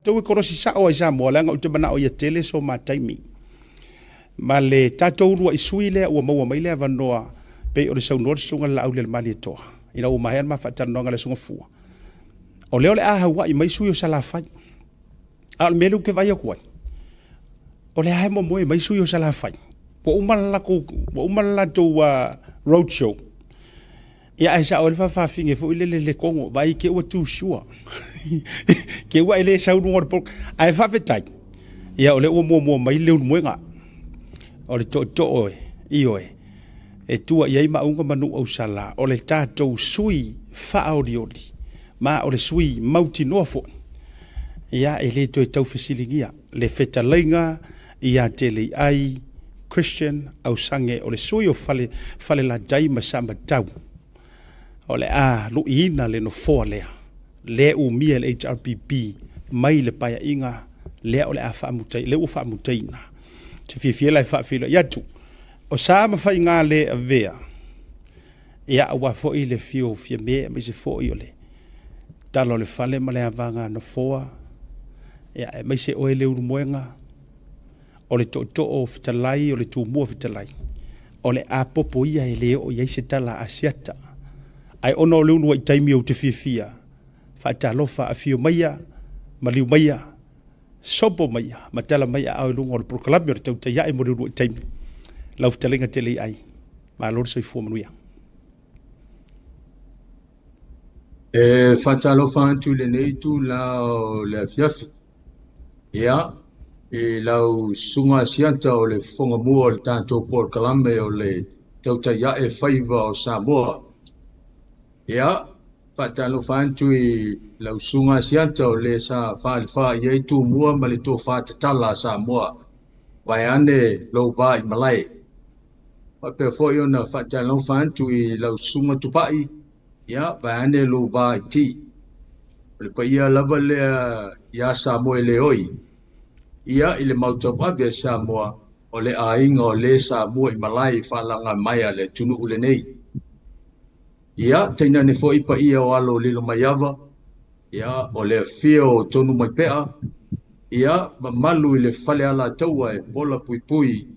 Tou e kolosi sao ai Samoa, leaga ou te manao ia tele so ma taimi. Ma le tatou uluai sui lea ua maua mai le avanoa pei o le saunoa le Susuga i le Laaulialemalietoa ina ua maea le ma faatalanoaga i le Aso Gafua, o lea o le a hauai mai sui o Salafai. A o le mea lea ou te vaai atu ai, o lea lava e momoe mai sui o Salafai, ua uma le latou road show, ia ae sao ai le faafafine foi lele i Letogo, vaai te i ua too sure, te i ua e le sau i luga o le polokalame. Ae faafetai, ia o lea ua muamua mai Leulumoega, o le tootoo e, ioe, e tua i ai Maauga ma Nuuausala, o le tatou sui faaolioli, ma o le sui mautinoa foi, ia e le toe tau fesiligia le fetalaiga ia Teleiai Christian Ausage o le sui o Falelatai ma Samatau, o le a luiina le nofoa lea, lea e umia e le HRPP mai le paeaiga lea o le a faamuta, lea ua faamutaina. Ou te fiafia la e faafeiloai atu. O sa ma faiga le avea, ia aua foi le afio o Fiame aemaise foi o le tala o le fale ma le avaga nofoa, ia aemaise oe Leulumoega, o le tootoo fetalai, o le Tumua fetalai, o le apopo ia e le oo i ai se tala a Asiata. Ae ona o le uluai taimi ou te fiafia, faatalofa, afio maia, maliu maia, sopo maia, ma tala mai aao i luga o le polokalame o le Tautai Ae mo le uluai taimi. Lau fetalaiga Teleiai, malo le soifua manuia. E faatalofa atu i lenei itula o le afiafi. Ia, i lau Susuga Asiata o le Fofoga Mua o le tatou polokalame o le Tautai Ae Faiva o Samoa. Ia, faatalofa atu i lau Susuga Asiata o le sa falefa i ai Tumua ma le tofa tatala a Samoa, vaeane lou va i malae. Faapea foi ona faatalofa atu i lau Susuga Tupai, ia, vaeane lou va i ti. O le paia lava lea iā Samoa e le oi, ia, i le mau tauave a Samoa, o le aiga o le sa mua i malae i faalaga mai a le atunuu lenei. Ia, tainane foi paia o alo o Lilomaiava, ia, o le afio o Tonumaipea, ia, mamalu i le fale Alataua e pola puipui,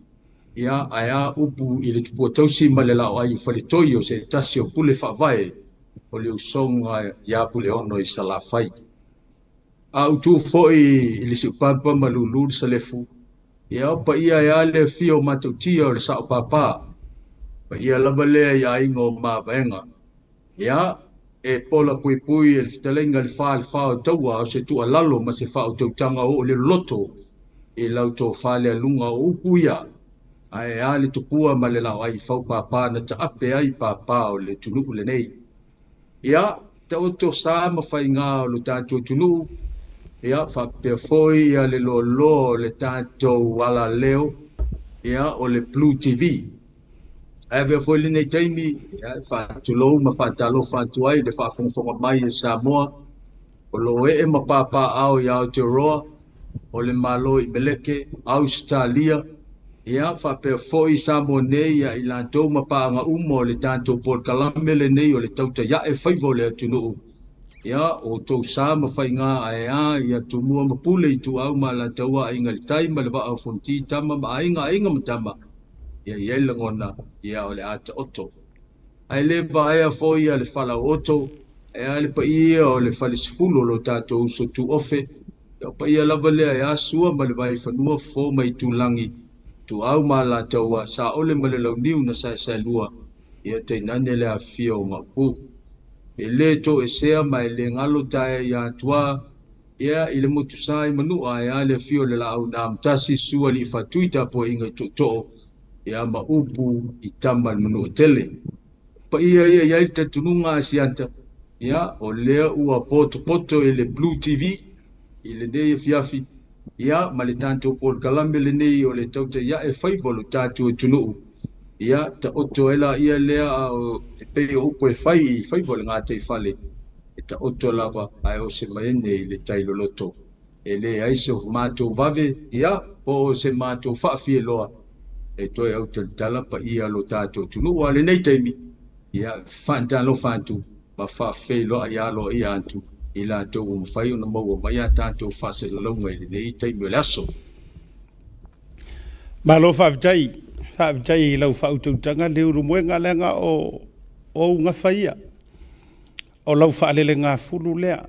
ia, ae a upu i le tupua tausi ma le laoai o Faletoi o se tasi o pule faavae o le usoga iā Puleono i Salafai. A ou tu foi i le Siupapa ma Lulu le Salefu, ia o paia e a le afio o Matautia o le Sao Papa, paia lava lea i aiga o Mavaega. Ia, e pola puipui e le fetalaiga le fa le fa o taua o se tuualalo ma se faautautaga oo le loloto i lau tofa le aluga o upu ia, ae a le tupua ma le laoai fau papa na taape ai papa o le atunuu lenei. Ia, taoto sa ma faiga o lo tatou atunuu, ia, faapea foi ia le loaloa o le tatou alaleo, ia, o le Blue TV. Ae avea foi lenei taimi e faatulou ma faatalofa atu ai i le faafogafoga mai e Samoa o lo o ee ma papaaao i Aotearoa, o le Malo i Meleke, Ausetalia, ia faapea foi Samoa nei ia i latou ma paaga uma o le tatou polokalame lenei o le Tautai Ae Faiva o le Atunuu. Ia, o outou sa ma faiga ae a ia Tumua ma Pule, Ituau ma Alataua, Aiga i le Tai ma le Vaa o Fonoti, Tama ma Aiga, Aiga ma Tama, ia i ai le lagona, ia o le a taoto. Ae le vaea foi ia le falaooto, ae a le paia o le falesefulu o lo tatou uso tuofe, ia o paia lava lea e a Sua ma le Vaifanua, Fofo ma Itulagi, Ituau ma Alataua, Saole ma le Launiu na saesaelua, ia tainane le afifio o Maopu. E le toesea ma e le galo taea ia Atua, Ia, i le motu sa i Manua, ae a le afio o le Laau na Amotasi, Susu Alii Faatui tapuaiga i Tootoo, ia ma upu i tama i le Manuatele. O paia ia i ai le talitonuga a Asiata, ia, o lea ua potopoto i le Blue TV i lenei afiafi, ia, ma le tatou polokalame lenei o le Tautai Ae Faiva o lo tatou atunuu, ia, taoto ai laia lea a o, e pei o upu e fai i faiva o le gataifale. E taoto lava ae o se maene i le tai loloto. E leai se matou vave, ia, po o se matou faafieloa e toe autalatala paia lo tatou atunuu. A o lenei taimi, ia, faatalofa atu ma faafeiloai aloaia atu i latou ua mafai ona maua mai a tatou faasalalauga i lenei taimi o le aso. Malo faafetai, faafetai i lau faautautaga Leulumoega leaga o ou gafa ia. O lau faalelegafulu lea.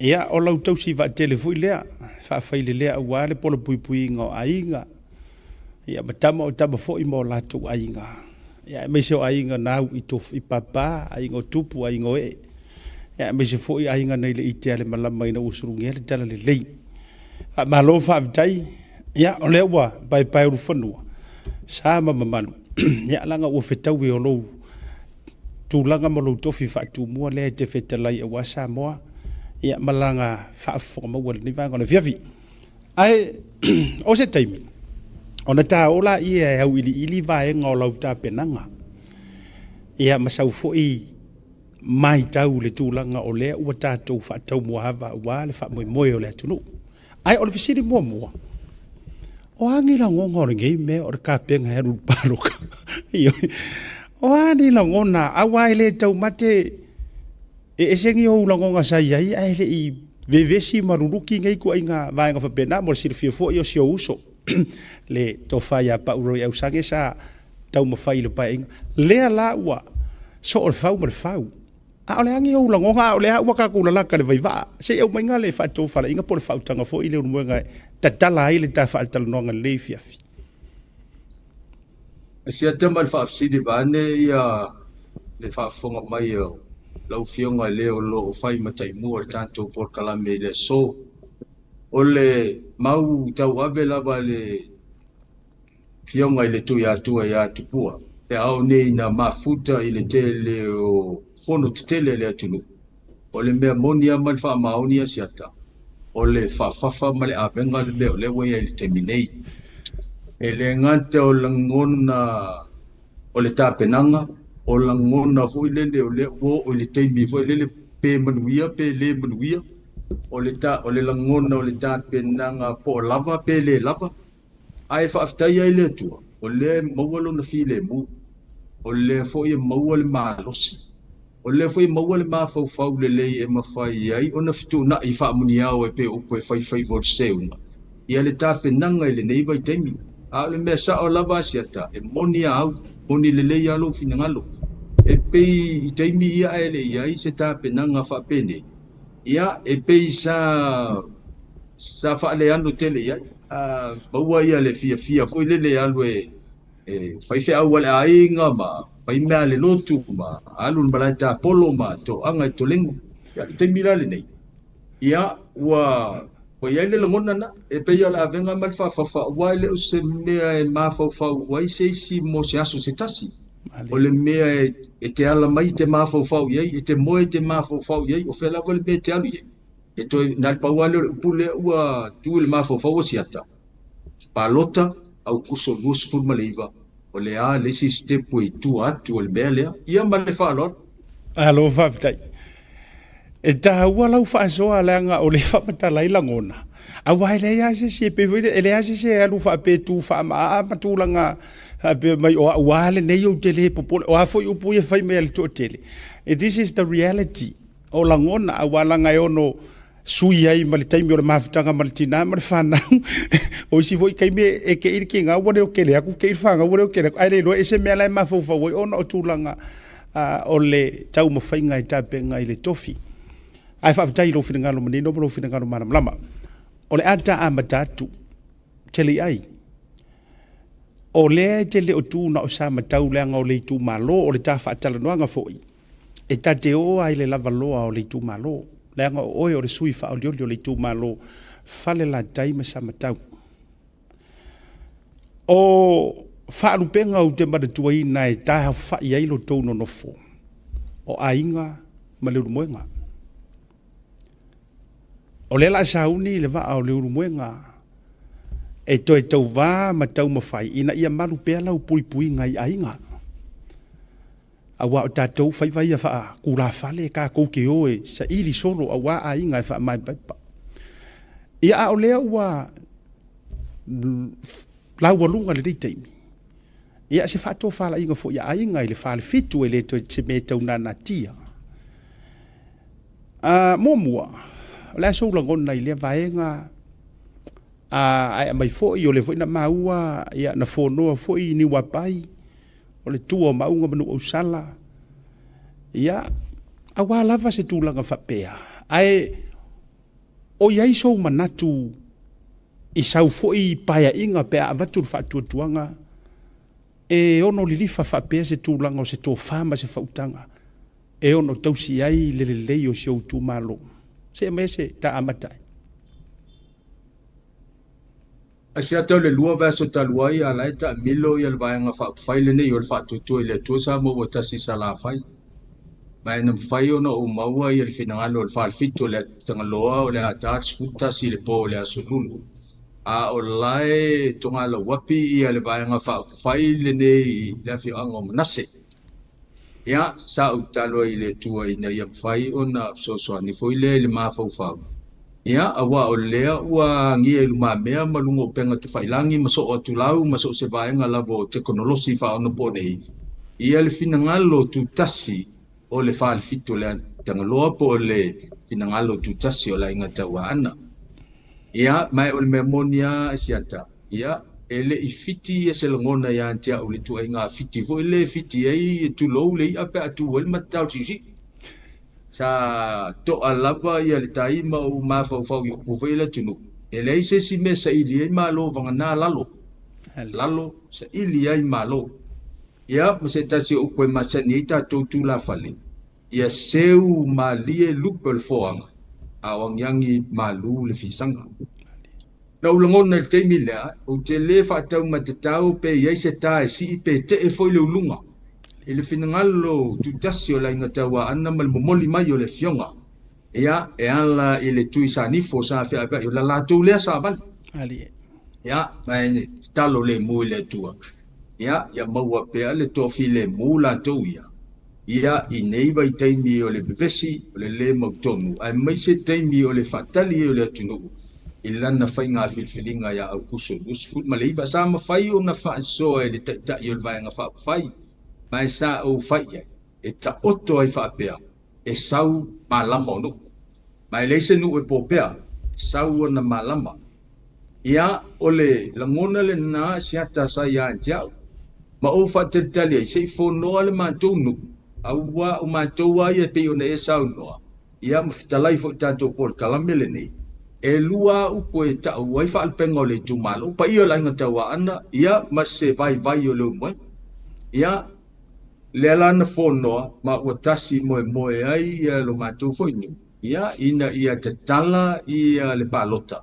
Ia, o lau tausi vaatele foi lea, faafailelea aua le polapuipuiga o aiga, ia ma tama o tama foi ma o latou aiga, ia aemaise o aiga na au i tof i papa, aiga o tupu, aiga o ee, ia aemaise foi aiga nai le itea le malama ina ua sulugia le talalelei. Faamalo faafetai, ia o lea ua paepaeulufanua, sa ma mamalu, ia leaga ua fetaui o lou tulaga ma lou tofi faatumua lea e te fetalai aua Samoa ia ma lana faafofoga maua i lenei vaega o le afiafi. Ae o se taimi ona ta oo laia e auiliili vaega o lau tapenaga ia ma sau foi matau i le tulaga o lea ua tatou faataumuaava aua le faamoemoe o le atunuu. Ae o le fesili muamua, o a ni lagona o lenei mea o le kapena e alu i le palota? O a ni lagona, aua e le taumate e ese ni ou lagona sa i ai ae le i vevesi ma luluki nei ituaiga vaega faapena. Mo le silafia foi o si ou uso le Tofa ia Pau Roy Ausage sa taumafai i le paeaiga lea la ua soo le fau ma le fau. A o le a ni ou lagona, a o lea ua tatou lalata i le vaivaa, se i aumaiga le faatofalaiga po o le faautaga foi Leulumoega e tatala ai le ta faatalanoaga i lenei afiafi. E siata ma le faafesili vaeane ia le faafofoga mai o lau Afioga i le o lo o fai ma taimua i le tatou polokalame i le aso. O le mau tauave lava le Afioga i le Tuiatua ia Tupua, e ao nei na mafuta i le tele o fono tetele a le atunuu. O le mea moni lava ma le faamaoni a Siata, o le faafafa ma le avega le mea o lea ua i ai i le taimi nei. E le gata o lagona o le tapenaga, o lagona foi lele o lea ua oo i le taimi foi lele pe manuia pe le manuia, o le, ta, o le lagona o le tapenaga po o lava pe le lava. Ae faafetai ai i le Atua, o lea e maua lona filemu, o lea foi e maua le malosi, o lea foi e maua le mafaufau lelei e mafai ai ona fetuunai faamuniao e pei o upu e faifaiva o le seuga ia le tapenaga i lenei vaitaimi. A o le mea sao lava a Asiata, e moni a au, moni lelei lava lou finagalo. E pei i taimi ia ae le i ai se tapenaga faapenei, Ia, e pei sa sa faaleano tele i ai. A maua ia le fiafia foi lele e alu e e fai feau a le aiga ma fai mea a le lotu ma alu i le malae tapolo ma toaga i tolego. Ia, le taimi la lenei, ia, ua ua i ai le lagona na, e pei o le avega ma le faafafa, aua e le o se mea e mafaufau ai se isi mo se aso se tasi. O le mea e te ala mai e te mafaufau i ai, e te moe e te mafaufau i ai, o fea lava le mea e te alu i ai. E toe, na o le pau lava lea o le upu lea ua tu i le mafaufau o Siata, palota Aokuso 29, o le a le isi sitepu e i tua atu o le mea lea? Ia ma le faaaloalo. Malo faafetai. E taua lau faasoa leaga o lea e faamatala ai lagona, aua e leai lava se isi e pei foi lea, e leai lava se isi e alu faapea e tu faamaaa ma tulaga faapea mai o au lava lenei ou te le popole. O a foi upu ia e fai mai a le toatele, this is the reality o lagona, aua leaga e ono sui ai ma le taimi o le mafutaga ma le tinā ma le fanau. O isi foi taimi e te i le tinā ua leo tele atu, te i le fanau ua leo tele atu, ae le iloa e se mea la e mafaufau ai ona o tulaga o le taumafaiga e tapena i le tofi. Ae faafetai i lou finagalo manino ma lou finagalo malamalama. O le a ta amata atu, te le i ai. O lea e te le o tu na o Samatau leaga o le itumalo, o le ta faatalanoaga foi, e ta te o lava i le lavaloa o le itumalo, leaga o oe o le sui faaolioli o le itumalo Falelatai ma Samatau. O faalupega ou te manatuaina e taaofai ai lo tou nonofo, o aiga ma Leulumoega. O lea o le a sauni le vaa o Leulumoega e toe tauva ma taumafai ina ia malu pea lau puipuiga i aiga. Aua o tatou faiva ia faatulafale tatou te o e saili solo aua aiga e faamaepaepa. Ia a o lea ua laualuga lenei taimi, ia se faatofalaiga foi a aiga i le falefitu e le toe se mea e tau nanatia. Muamua, o le a sou lagona i lea vaega, ae aumai foi, o lea foi na maua, ia, na fonoa foi i Niuapai, o le tua o Maauga ma Nuuausala, ia, auā lava se tulaga faapea. Ae o i ai sou manatu i sau foi paeaiga pe a avatu le faatuatuaga e ono lilifa faapea se tulaga o se tofa ma se faautaga e ono tausi ai le lelei o si ou itumalo. Se aumai se ta amata ai. Asiata o le lua vaiaso talu ai, a la e taamilo ia le Vaega Faaupufai lenei o le Faatuatua i le Atua Samoa ua Tasi i Salafai. Ma e na mafai ona ou maua ia le finagalo o le Falefitu o le Atagaloa o le a ta le 11 i le po o le Aso Lulu. A o la e togalauapi ia le Vaega Faaupufai lenei i le afioaga o Manase. Ia, sa ou tatalo ai i le Atua ina ia mafai ona fesoasoani foi lea i le mafaufau. Ia, aua o lea ua agia i lumamea ma luga o upega tafailagi ma soo atulau ma so o se vaega lava o tekonolosi faaonaponei, ia le finagalo tutasi o le Falefitu o le Atagaloa po o le finagalo tutasi o le Aiga Tauaana. Ia, ma o le mea moni lava Asiata, ia, e le i fiti ia se lagona ia te au le ituaiga fiti foi lea e fiti ai, tulou le i'a pe a tu ai le matatao i le siusiu. Sa to'a lava ia le tai ma ou mafaufau i upu foi i le atunuu, e leai se isi mea e saili ai malo vagana lalo, lalo saili ai malo. Ia, ma se tasi o upu e masani ai tatou tulafale, Ia seu malie lupe o le foaga, a o agiagi malu le fisaga. Na ou lagona i le taimi lea, ou te le faataumatatau pe i ai se ta e sii pe tee foi le uluga i le finagalo tutasi o le Aiga Tauaana ma le momoli mai o le Afioga ia e ala i le Tui Sanifo sa feaveai o la latou lea savali. Ia, ma e tatalo lemu i le Atua, ia, ia maua pea le toafilemu latou ia. Ia, i nei vaitaimi o le vevesi, o le lē mautonu, aemaise taimi o le faatali ai o le atunuu i lana faiga filifiliga ia Aukuso 29, sa mafai ona faasoa e le Taitai o le Vaega Faaupufai, ma e sa ou fai i ai, e taoto ai faapea, e sau malama o nuu. Ma e leai se nuu e popea, e sau ona malama. Ia, o le lagona lena siata sa ia te au, ma ou faatalitali ai, se i fonoa le matou nuu, aua o matou lava ia e pei ona e saunoa, ia ma fetalai foi i tatou polokalame lenei, e lua lava upu e tau ai faalupega o le itumalo, paia o le Aiga Tauaana, ia, ma se vaivai o Leulumoega. Ia, lea la na fonoa ma ua tasi moemoe ai ia lo matou foi nuu, ia, ina ia tatala ia le palota.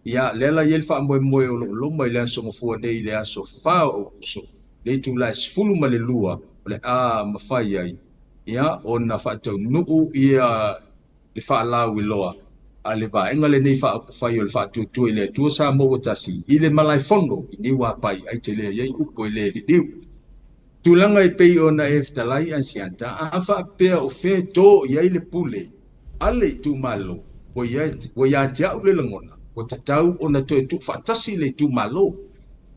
Ia, lea la e i ai le faamoemoe o lo o loma i le aso Gafua nei i le aso 4 o Aokuso, le itula e 12 o le a mafai ai ia ona faataunuu ia le faalauiloa a le vaega lenei faaupufai o le Faatuatua i le Atua Samoa ua Tasi i le malaefono i Niuapai ai te lea i ai upu e le liliu. Tulaga e pei ona e fetalai Asiata, a faapea o fea e tō i ai le pule a le itumalo, ua ia te au le lagona, ua tatau ona toe tuufaatasi le itumalo.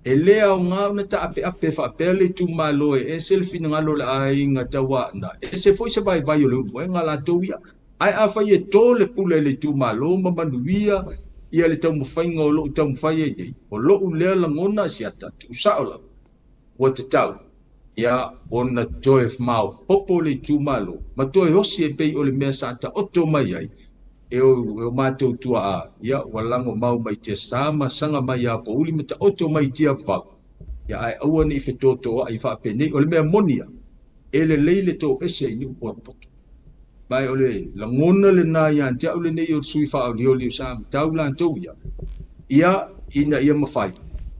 E le aoga ona taapeape faapea le itumalo e ese le finagalo o le aiga tauaana, ese foi se vaivai o le ulumoega latou ia. Ae afai e tō le pule i le itumalo ma manuia ia le taumafaiga o loo taumafai ai nei, o lou lea lagona Asiata, tuusao lava. Ua tatau ia ona toe maopoopo le itumalo ma toe osi e pei o le mea sa taoto mai ai e o matou tuaa, ia ua lago mau mai tiasa ma saga mai ia pouli ma taoto mai tiavau, ia ae aua ne i fetotoai faapenei. O le mea moni ia, e lelei le toese i nuu potopoto. Ma e o le lagona lena ia te au lenei o le sui faaolioli o sa matau latou ia, ia ina ia mafai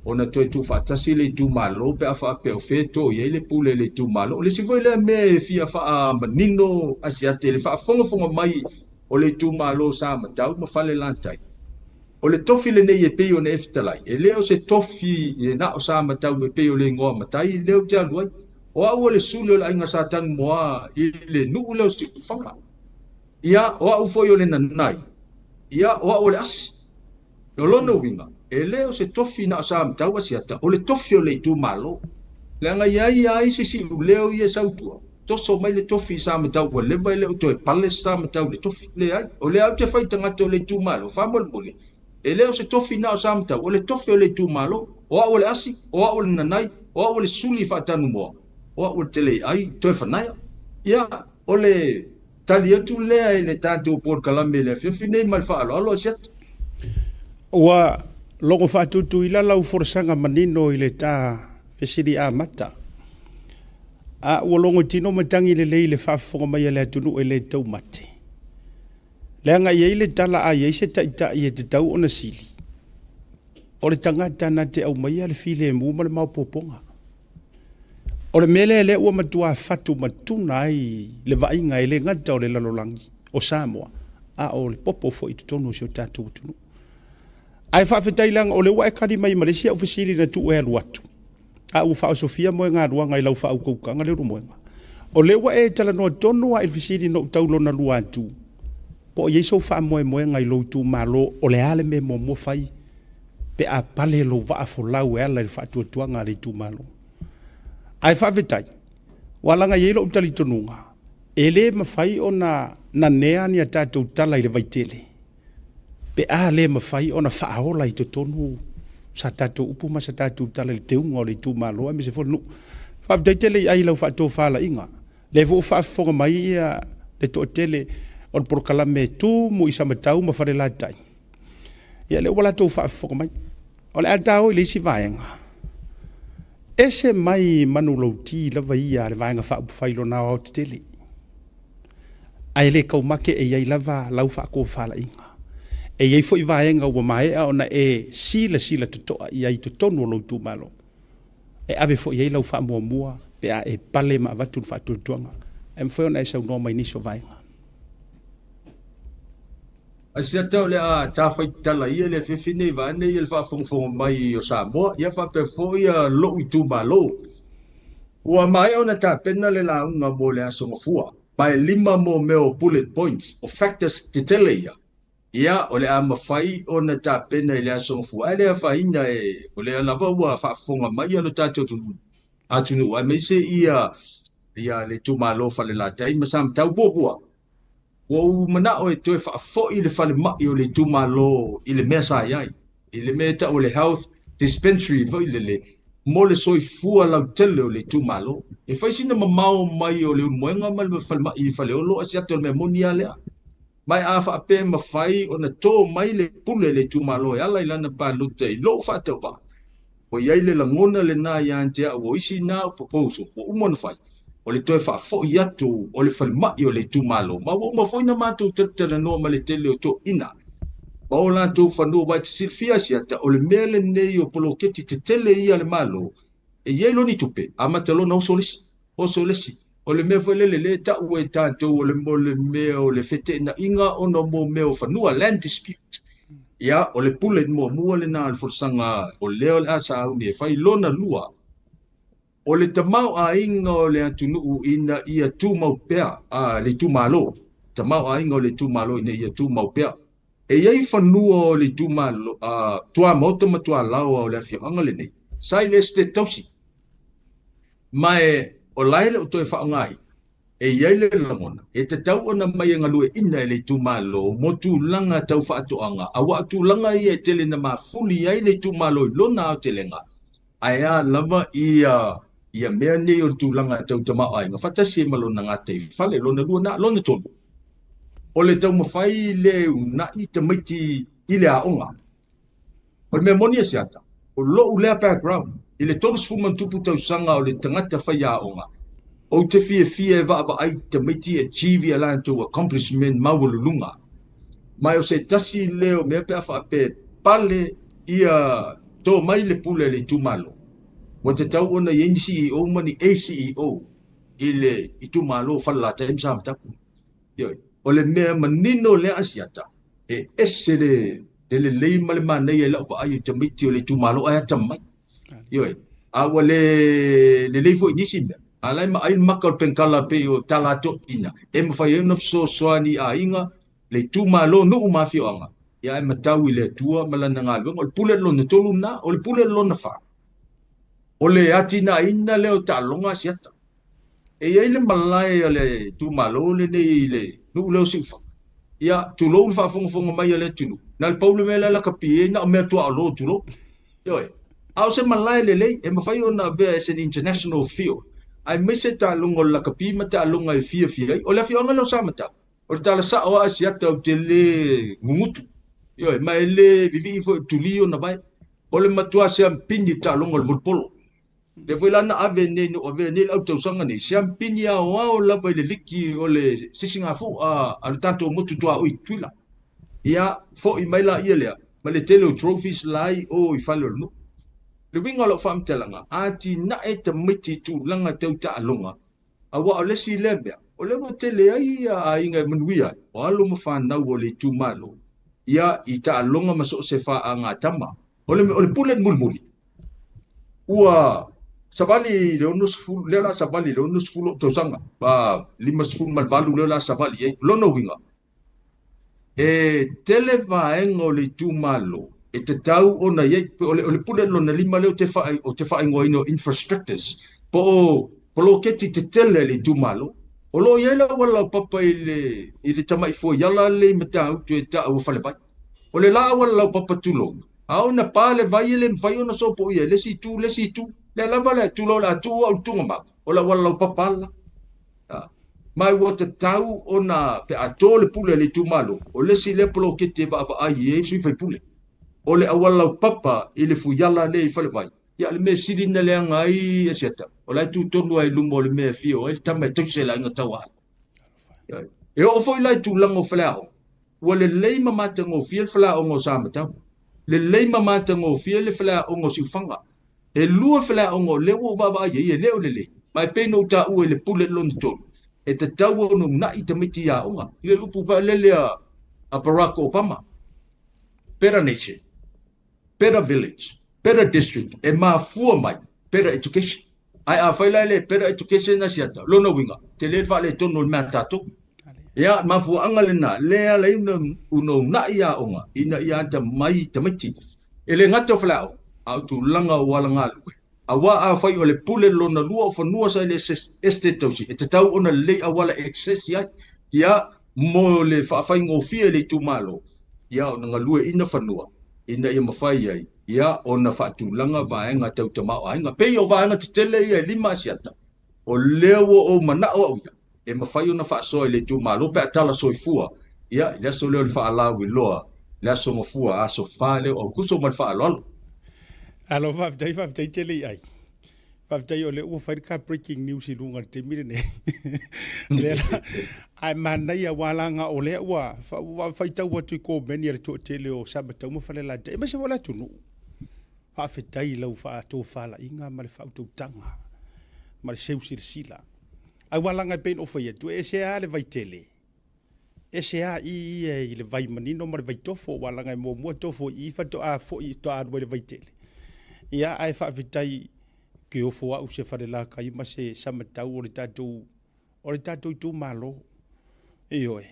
ona toe tuufaatasi le itumalo pe a faapea o fea e to i ai le pule i le itumalo. O le isi foi lea mea e fia faamanino Asiate i le faafogafoga mai o le itumalo o sa matau ma Falelatai. O le tofi lenei e pei ona e fetalai, e le o se tofi e na o sa matau e pei o le igoa matai lea ou te alu ai. O au o le suli o le aiga sa Tanumoa i le nuu lea o Siufaga. Ia, o au foi o le nanai. Ia, o au o le asi. O lona uiga, e le o se tofi na o sa matau Asiata, o le tofi o le itumalo. Leaga e i ai lava isi siuleo ia e sau i tua. Toso mai le tofi i Samatau ua leva e le o toe pale se Samatau i le tofi. Leai, o lea ou te fai tagata o le itumalo, faamolemole, e le o se tofi na o Samatau, o le tofi o le itumalo. O au o le asi, o au o le nanai, o au o le suli faatanumoa, o au o le teleiai toe fanaia. Ia, o le tali atu lea i le tatou polokalame i le afiafi nei ma le faaaloalo Asiata. Ua logo faatutuila lau folasaga manino i le ta fesili amata. A ua logo tino matagi lelei i le faafofoga mai a le atunuu e le taumate. Leaga e i ai le tala a i ai se taitai e tatau ona sili, o le tagata na te aumaia le filemu ma le maopoopoga. O le mea lea lea ua matua fatu matuna ai le vaaiga e le gata o le lalolagi o Samoa, a o le popo foi i totonu o si o tatou atunuu. Ae faafetai leaga o lea ua e tali mai ma le isi au fesili na tuu e alu atu, a ua faaosofia moegaluaga i lau faautautaga Leulumoega. O lea ua e talanoa tonu lava i le fesili na ou tau lona lua atu, po o i ai sou faamoemoega i lou itumalo, o le a le mea e muamua fai pe a pale lou vaa folau e ala i le faatuatuaga a le itumalo. Ae faafetai, ua laga i ai lou talitonuga, e le mafai ona nanea ni a tatou tala i le vaitele, pe a le mafai ona faaola i totonu sa tatou upu ma sa tatou tala i le teuga o le itumalo aemaise foi le nuu. Faafetai tele i ai i lau faatofalaiga. Lea foi ua faafofoga mai ia le toatele o le polokalame tumu i Samatau ma Falelatai. Ia lea ua latou faafofoga mai. O le a ta o i le isi vaega. Ese mai manulauti lava ia a le Vaega Faaupufai i lona aoaotetele. Ae le taumate e i ai lava lau faatofalaiga. E i ai foi vaega ua maea ona e silasila totoa i ai i totonu o lou itumalo. E ave foi i ai lau faamuamua pe a e pale ma avatu le faatuatuaga. E mafai ona e saunoa mai i nisi o vaega. Asiata o le a ta faitala ia le afiafi nei vaeane ia le faafogafoga mai o Samoa, ia faapea foi ia lou itumalo. Ua maea ona tapena le lauga mo le Aso Gafua, ma e 5 mo mea o bullet points, o factors tetele ia. Ia, o le a mafai ona tapena i le Aso Gafua, ae le afaina e, o lea lava ua faafofoga mai ia lo tatou atunuu, aemaise ia le itumalo Falelatai ma Samatau. Muamua, ua ou manao e toe faafoi le falemai o le itumalo i le mea sa i ai, i le mea e tau o le health dispensary foi lele, mo le soifua lautele o le itumalo. E fai sina mamao mai o Leulumoega ma le falemai i Faleolo, Asiata, o le mea moni lava lea. Ma e a faapea e mafai ona to mai le pule i le itumalo e ala i lana palota i lou faatauvaa, ua i ai le lagona lena ia te au o isi na au proposal ua uma ona fai, o le toe faafoi atu o le falemai o le itumalo, ma ua uma foi na matou talatalanoa ma le tele o toeaiina ma o latou fanua. Aua e te silafia, Asiata, o le mea lenei o poloketi tetele ia a le Malo, e i ai loni tupe, amata lona oso le isi, oso le isi. O le mea foi lele lea e tau e tatou o le mea o le feteenaiga ona mo mea o fanua, land dispute. Ia, o le pule muamua lena o le folasaga o lea o le a sauni e fai. Lona lua, o le tamaoaiga o le atunuu ina ia tumau pea, le itumalo, tamaoaiga o le itumalo ina ia tumau pea. E i ai fanua o le itumalo, tuamaota ma tualaoa o le afioaga lenei, sa i le Esetete Tausi. Ma e o la e le o toe faaaogaina, e i ai le lagona, e tatau ona mai e galueaiina e le itumalo mo tulaga tau faatoaga, aua o tulaga ia e tele na mafuli ai le itumalo i lona aotelega, ae a lava ia mea nei o le tulaga tau tamaoaiga faatasi ai ma lona gataifale, lona lua na, lona tolu, o le taumafai lea e uunai tamaiti i le aoga. O le mea moni e Asiata, o lou lea background, i le 30 ma tupu tausaga o le tagata faiaoga, ou te fiafia e vaavaai tamaiti e achieve ia latou accomplishment maualuluga. Ma o se tasi lea o mea pe a faapea pale ia to mai le pule a le itumalo, ua tatau ona i ai ni CEO ma ni ACEO i le itumalo Falelatai ma Samatau. O le mea manino lea Asiata, e ese le lelei ma le manaia i lau vaai o tamaiti o le itumalo ae atamai. Ioe, a ua le lelei foi i nisi mea, a la e maai le maka o le penkala pei o tala toeaiina, e mafai ai ona fesoasoani i aiga, le itumalo, nuu ma afioaga, ia ae matau i le Atua ma lana galuega. O le pule lona tolu lena, o le pule lona fa, o le atinaeina lea o taaloga Asiata. E i ai le malae a le itumalo lenei i le nuu lea o Siufaga. Ia, tulou le faafogafoga mai a le atunuu, na o le pau le mea la e lakapi ai, na o mea tuaolo, tulou. Ioe. A o se malae lelei e mafai ona avea as an international field, aemaise taaloga o le lakapi ma taaloga e fiafia ai. O le afioaga lea o Samatau, o le tala sao lava a Asiata ou te le gugutu. Ioe, ma e le vivii foi i le tuli ona vae. O le matua siampini i le taaloga o le volupolo. Lea foi la na ave nei, na ou avea nei le au tausaga nei, siampini aoao lava i le liki o le sisigafu a le tatou motu tuaoi i Tutuila. Ia, foi mai laia lea ma le tele o trophies la i o i fale o le nuu. Le uiga o lau faamatalaga, atinae tamaiti i tulaga tau taaloga, aua o le isi lea mea, o lea ua tele ai aiga e manuia ai, o alo ma fanau o le itumalo, ia, i taaloga ma so o se faagatama. O le, o le pule mulimuli, ua savali i le 60, lea o le a savali i le 60 ou tausaga, 58 lea o le a savali i ai. O lona uiga, e tele vaega o le itumalo e tatau ona i ai, o le pule lona lima lea ou te faaigoaina o infrastructures, po o poloketi tetele a le itumalo. O lo o i ai le auala laupapa i le tamai fuaiala lea i Matautu e tau o Falevai. O le la auala laupapa tulou, a oo ina pa le vai e le mafai ona sopoia i le isi itu i le isi itu. Lea lava le tulou o le a tuu au i le tugamau, o le auala laupapa la. Ma ua tatau ona pe a to le pule a le itumalo, o le isi lea poloketi e vaavaai i ai le sui faipule, o le auala laupapa i le fuiala lea i Falevai. Ia, le mea sili na leaga ai Asiata, o la e tu tonu lava i luma o le mea e afio ai le tama e tausi e le aiga tauaalo. E oo foi la i tulaga o faleaoga, ua lelei ma matagofie le faleaoga o Samatau, lelei ma matagofie le faleaoga o Siufaga. E lua faleaoga o lea ua ou vaavaai i ai e le o lelei, ma e pei ona ou taua i le pule lona tolu, e tatau ona uunai tamaiti i aoga. I le upu vaalele a Barack Obama, better nation, better village, better district, e mafua mai better education. Ae afai la e le better education a Siata, lona uiga, tele le faaletonu o le mea a tatou. Ia, mafuaaga lena, lea ala ai ona uunai aoga ina ia atamai tamaiti. E le gata o faleaoga, a o tulaga o alagalue. Aua afai o le pule lona lua o fanua sa i le Estate Tausi, e tatau ona lelei auala e access ai, ia, mo le faafaigofie i le itumalo, ia, ona galueaiina fanua ina ia mafai ai, ia, ona faatulaga vaega tau tamaoaiga. Pei o vaega tetele ia e lima Asiata, o lea ua ou manao au ia, e mafai ona faasoa i le itumalo pe a tala soifua, ia, i le aso lea o le faalauiloa, le aso Gafua, aso 4 lea o Aokuso ma le faaaloalo. Alo, faafetai, faafetai tele i ai. Faafetai o lea ua fai le ka breaking news i luga i le taimi lenei. Lea la, ae manaia aua laga o lea ua faitau atu i komeni a le toatele o Samatau ma Falelatai, aemaise foi o le atunuu. Faafetai i lau faatofalaiga ma le faautautaga ma le seu silasila. Aua laga e pei ona ou fai atu, e ese lava le vaitele, ese lava i ia i le vai manino ma le vai tofo, aua laga e muamua tofo i i faatoa foi faatoa alu ai le vaitele. Ia, ae faafetai ke ofo au se Falelatai ma se Samatau o le tatou o le tatou itumalo. Ioe,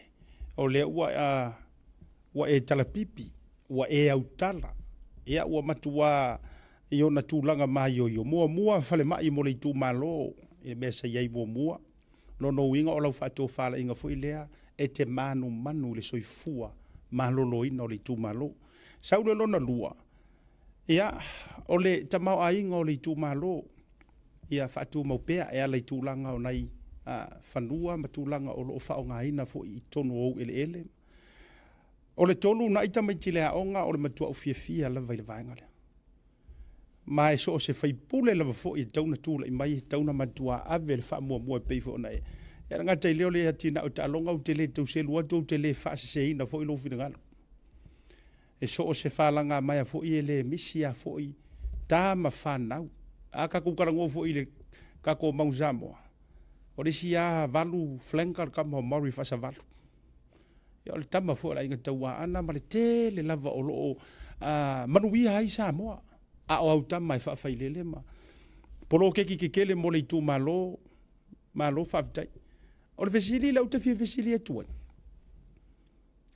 o lea ua ua e talapipi, ua e autala, ia ua matua i ona tulaga maioio. Muamua falemai mo le itumalo i le mea sa i ai muamua. Lona uiga o lau faatofalaiga foi lea e te manumanu i le soifua maloloina o le itumalo. Sau le lona lua, ia, o le tamaoaiga o le itumalo, ia faatumau pea e ala i tulaga o nai fanua ma tulaga o lo o faaaogaina foi i totonu o ou eleele. O le tolu, uunai tamaiti i le aoga, o le matuaʻu fiafia lava i le vaega lea. Ma e so o se faipule lava foi e tatau ona tulai mai, e tatau ona matua ave le faamuamua e pei foi ona e e le gata i lea o le atinae o taaloga, ou te le tau selu atu, ou te le faaseseina foi lou finagalo. E so o se falagamaea foi e le misi a foi ta ma fanau. A tatou talanoa foi i le tatou Mount Samoa, o le isi a valu flanker le tama o Murray Faasavalu. Ia o le tama foi o le aiga Tauaana ma le tele lava o lo o manuia ai Samoa. A o au tama e faafailele ma poloketi tetele mo le itumalo, malo faafetai. O le fesili lea ou te fia fesili atu ai,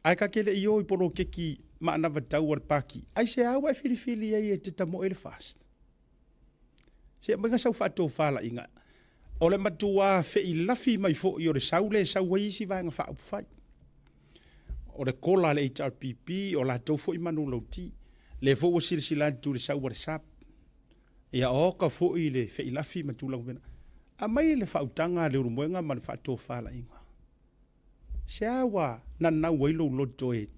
ae ta te le i o i poloketi ma anavatau a le Pati, aisea ua e filifili ai e te tamoe i le FAST? Se aumai sau faatofalaiga. O le matuā feilafi mai foi o le sau lea e sau ai isi Vaega Faaupufai. O le kola a le HRPP, o latou foi manulauti. Lea foi ua silasila atu i le sau a le SAP. Ia oka foi le feilafi ma tulaga faapena. Aumai le faautaga a Leulumoega ma le faatofalaiga. Se a ua nanau ai lou loto e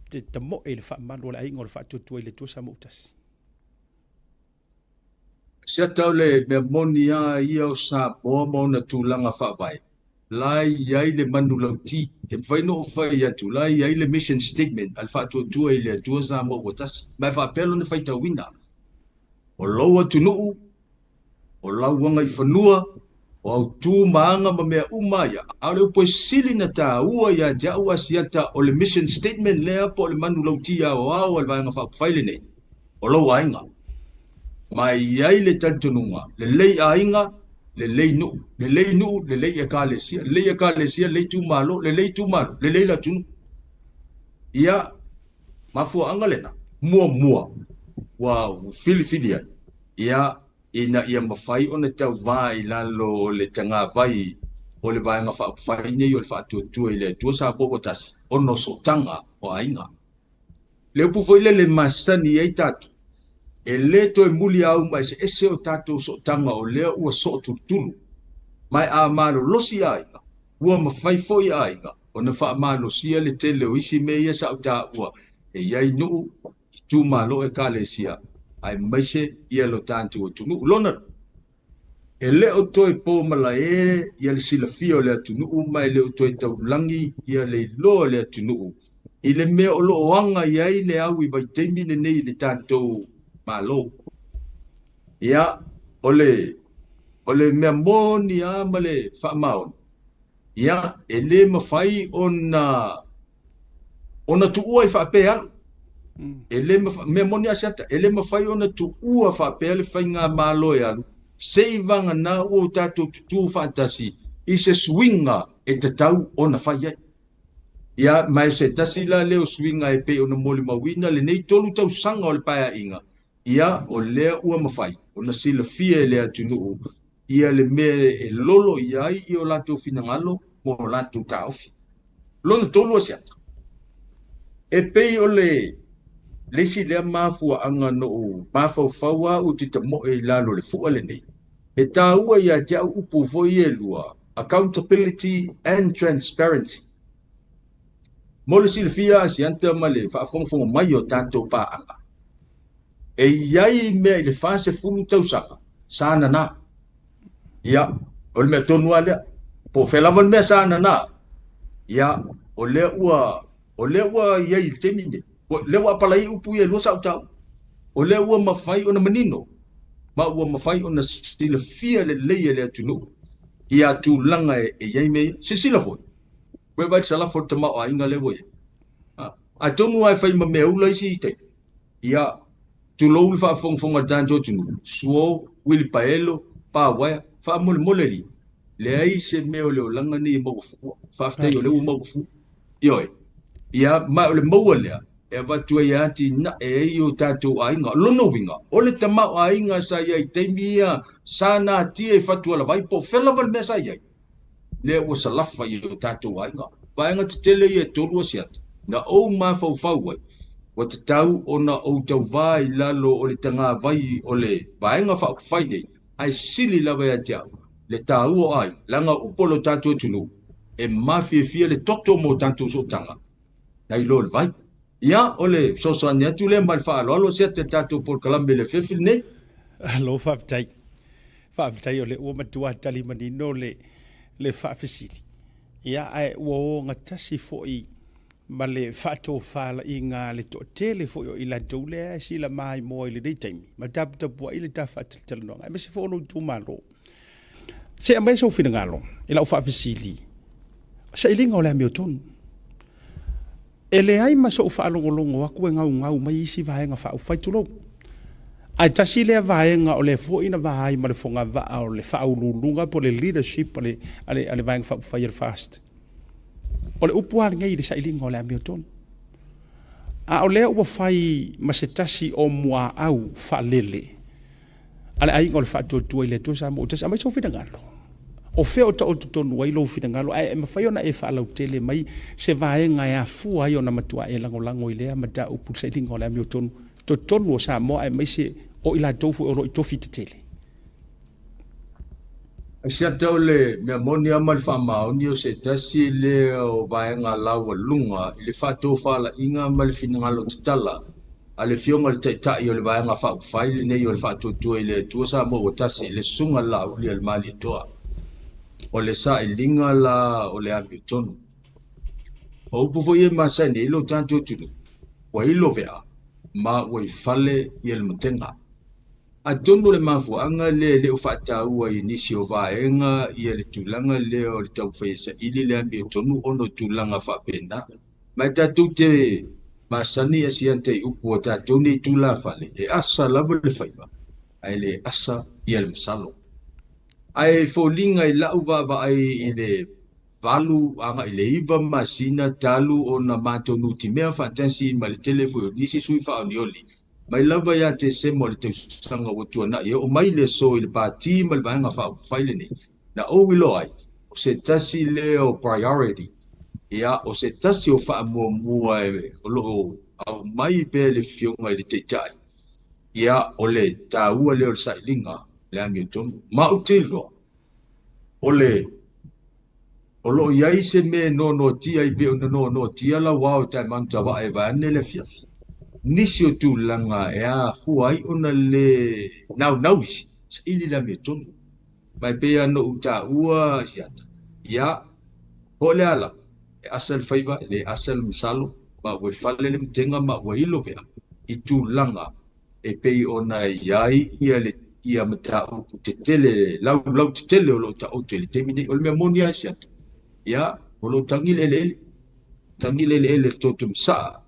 te tamoe i le faamalu o le aiga o le Faatuatua i le Atua Samoa-tasi? Siata o le mea moni lava ia o Samoa ma ona tulaga faavae, la e i ai le manulauti, e mafai ona ou fai atu, la e i ai le mission statement a le Faatuatua i le Atua Samoa ua Tasi, ma e faapea lona faitauina, O lou atunuu, o lau agaifanua, o au tu ma aga ma mea uma ia, a o le upu e sili na taua ia te au Asiata o le mission statement lea po o le manulauti aoao a le Vaega Faaupufai lenei, o lou aiga. Ma e i ai le talitonuga, lelei aiga, lelei nuu, lelei nuu, lelei ekalesia, lelei ekalesia, lelei itumalo, lelei itumalo, lelei le atunuu. Ia, mafuaaga lena, muamua, ua filifili ai, ia, ina ia mafai ona tauvā i lalo o le tagavai o le Vaega Faaupufai nei o le Faatuatua i le Atua Samoa ua Tasi, ona o sootaga o aiga. Le upu foi lele e masani ai tatou, e le toe muliauma eseese o tatou sootaga o lea ua sootulutulu. Ma e a malolosi aiga, ua mafai foi aiga ona faamalosia le tele o isi mea ia sa ou taua e i ai nuu, itumalo, ekalesia, aemaise ia lo tatou atunuu. Lona lua, e le o toe po malae ia le silafia o le atunuu ma e le o toe taulagi ia le iloa o le atunuu i le mea o lo o aga i ai le au i vaitaimi lenei i le tatou Malo. Ia, o le, o le mea moni lava ma le faamaoni, ia, e le mafai ona ona tuua i faapea alu. E le mea moni a Asiata, e le mafai ona tuua faapea le faigamalo e alu, se i vagana ua o tatou tutū faatasi i se suiga e tatau ona fai ai. Ia, ma e se tasi la lea o suiga e pei ona molimauina lenei 3 tausaga o le paeaiga, ia, o lea ua mafai ona silafia e le atunuu ia le mea e lolo i ai i o latou finagalo ma o latou taofi. Lona tolu Asiata, e pei o le le isi lea mafuaaga na ou mafaufau lava ou te tamoe i lalo o le fua lenei, e taua ia te au upu foi ia e lua, accountability and transparency. Mo le silafia Asiata ma le faafogafoga mai o tatou paaga, e i ai mea i le 40 tausaga sa nana. Ia, o le mea tonu lava lea. Po o fea lava le mea sa nana, ia, o lea ua, o lea ua i ai i le taimi lenei. O lea ua apalai upu ia e lua sa ou taua. O lea ua mafai ona manino ma ua mafai ona silafia lelei e le atunuu ia tulaga e i ai mea ia. Silasila foi, ua e vaai i le salafo o le tamaoaiga lea ua i ai. Atonu lava e fai ma mea ula isi taimi, ia, tulou le faafogafoga a le tatou atunuu, suo, uilipaelo, pa uaea, faamolemole alii, leai se mea o le olaga nei e maua fua. Faafetai o lea ua maua fua. Ioe. Ia, ma o le maua lea e avatu ai e atinae ai o tatou aiga. O lona uiga, o le tamaoaiga sa i ai i taimi ia sa natia i fatualavai po o fea lava le mea sa i ai, lea ua salafa i o tatou aiga. Vaega tetele ia e tolu Asiata, na ou mafaufau ai, ua tatau ona ou tauvā i lalo o le tagavai o le Vaega Faaupufai nei, ae sili lava ia te au le taua o aiga, leaga o upu a lo tatou atunuu, e mafiafia le toto mo tatou sootaga, nai lo le vai. Ia, o le fesoasoani atu lea ma le faaaloalo Asiata i le tatou polokalame i le afiafi lenei. Alo, faafetai. Faafetai o lea ua matua tali manino le, le faafesili. Ia, ae ua ogatasi foi ma le faatofalaiga a le toatele foi o i latou lea e silamaimoa i lenei taimi, ma taputapuai le ta faatalatalanoaga, aemaise foi o lou itumalo. Se i aumai sou finagalo i lau faafesili, sailiga o le amiotonu. E leai ma sou faalogologo atu e gaugau mai isi vaega faaupufai, tulou. Ae tasi lea vaega o lea foi na vaai ma le fogavaa o le faauluuluga po o le leadership a le, a le, a le Vaega Faaupufai a le FAST. O le upu lava lenei i le sailiga o le amiotonu. A o lea ua fai ma se tasi o muaau faalele. a le Aiga o le Faatuatua i le Atua Samoa ua tasi. Aumai sou finagalo. O fea o taoto tonu ai lou finagalo, ae e mafai ona e faalautele mai se vaega e afua ai ona matua e lagolago i lea mataupu i le sailiga o le amiotonu totonu o Samoa aemaise o i latou foi o lo o i tofi tetele. Asiata o le mea moni lava ma le faamaoni o se tasi lea o vaega laualuga i le faatofalaiga ma le finagalo tatala a le Afioga i le Taitai o le Vaega Faaupufai lenei o le Faatuatua i le Atua Samoa ua Tasi, le Susuga Laauli a le Malietoa, o le sailiga la o le amiotonu. O upu foi e masani ai lo tatou atunuu, ua ilo vea ma ua i fale ia le matega. Atonu o le mafuaaga lea e le o faataua i nisi o vaega ia le tulaga lea o le taumafai e saili le amiotonu ona o tulaga faapena. Ma e tatou te masani asiata i upu a tatou nei tulafale, e asa lava le faiva, ae le asa ia le masalo. Ae foliga i lau vaavaai i le 8 agai i le 9 masina talu ona matou nutimea faatasi ma le tele foi o nisi sui faaolioli, mai lava ia Tesema o le tausaga ua tuanai e oo mai le aso i le Pati ma le Vaega Faaupufai lenei, na ou iloa ai, o se tasi lea o priority, ia, o se tasi o faamuamua o lo o aumai pea e le Afioga i le Taitai, ia, o le taua lea o le sailiga o le amiotonu. Ma ou te iloa, o le o lo o i ai se mea e noanoatia ai pei ona noanoatia lau ao e taemanu tavae vaeane le afiafi. Nisi o tulaga e afua ai ona le naunau isi, saili le amiotonu. Ma e pei lava ona ou taua Asiata, ia, po o le a lava, e asa le faiva, e le asa le masalo, ma ua i fale le matega ma ua ilo vea i tulaga e pei ona i ai ia le ia mataupu tetele, laulau tetele o lo o taoto i le taimi nei. O le mea moni lava Asiata, ia, o lo o tagi le eleele, tagi le eleele i le toto masaa,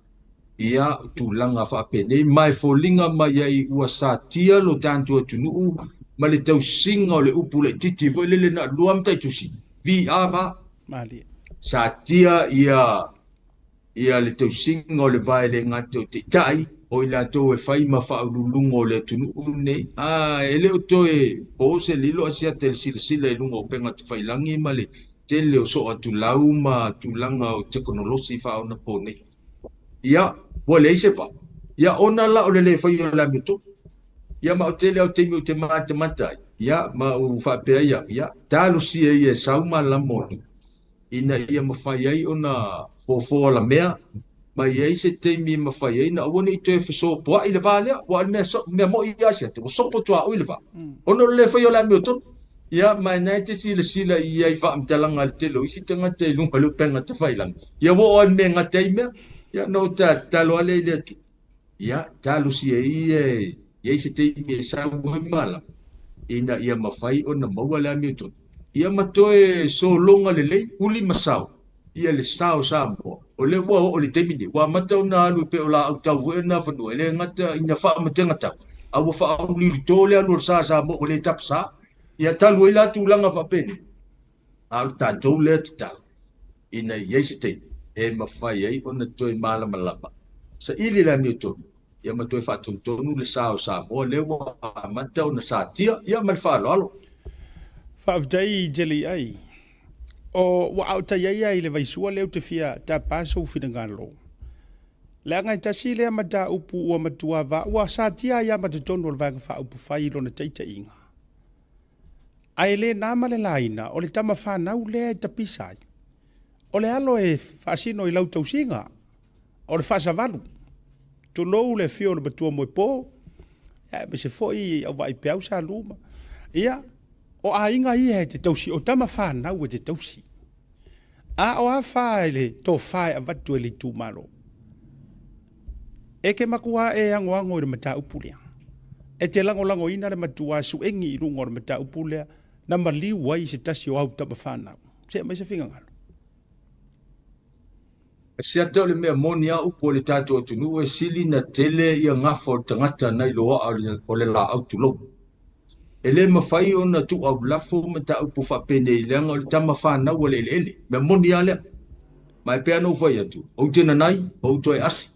ia, o tulaga faapenei, ma e foliga mai ai ua satia lo tatou atunuu ma le tausiga o le upu laitiiti foi lele na lua mataitusi, VAVA. Malie. Satia ia ia le tausiga o le va e le gata o taitai, o i latou e fai ma faauluuluga o le atunuu lenei. A e le o toe po se lilo Asiata i le silasila i luga o upega tafailagi ma le tele o soo atulau ma tulaga o tekonolosi faaonaponei. Ia, ua leai se va. Ia, ona la o le le faia o le amiotonu. Ia, ma o tele lava o taimi ou te matamata ai, ia, ma ou faapea ai au, ia, talosia ia e sau malama o nuu, ina ia mafai ai ona fofo alamea, ma i ai se taimi e mafai ai ona aua ne i toe fesopoai le va lea, aua o le mea, mea moni lava Asiata, ua sopo tuaoi le va, ona o le le faia o le amiotonu. Ia, ma e na e te silasila i ai i faamatalaga a le tele o isi tagata i luga o le upega tafailagi, ia ua oo lava i le mea e gata ai mea. Ia, ona ou tatalo lava lea i le Atua, ia, talosia ia e i ai se taimi e sau ai malama, ina ia mafai ona maua le amiotonu, ia ma toe sologa lelei, uli ma sao, ia le sa o Samoa. O lea ua oo i le taimi nei, ua amata ona alu e pei o laau tau foi na fanua, e le gata ina faamatega tau, a ua faauliulito le alu o le sa Samoa ua le tapasa. Ia talu ai la tulaga faapenei, a o le tatou lea tatalo, ina i ai se taimi e mafai ai ona toe malamalama, saili le amiotonu, ia ma toe faatonutonu le sa o Samoa lea ua amata ona satia, ia ma le faaaloalo. Faafetai tele i ai. O ua aotai ai ai le vaisua lea ou te fia tapa sou finagalo. Leaga e tasi lea mataupu ua matua va ua satia ai lava ma totonu o le Vaega Faaupufai i lona taitaiga. Ae le na ma le laina o le tama fanau lea e tapisa ai. O le alo e faasino i lau tausiga, o le faasavalu. Tulou le afio o le matua moepo, aemaise foi au vaaipeau sa luma. Ia, o aiga ia e te tausi, o tama fanau e te tausi. A o a fa i le tofa e avatu e le itumalo? E ke matua e agoago i le mataupu lea. E te lagolagoina le matua suegi i luga o le mataupu lea na maliu ai se tasi o au tama fanau. Se aumai se finagalo. Asiata o le mea moni a upu o le tatou atunuu e sili na tele ia gafa o le tagata nai loaa o le laau tulou. E le mafai ona tuuaulafo mataupu faapenei leaga o le tama fanau a le eleele. Mea moni lava lea. Ma e pei lava ona ou fai atu, ou te nanai, ou toe asi.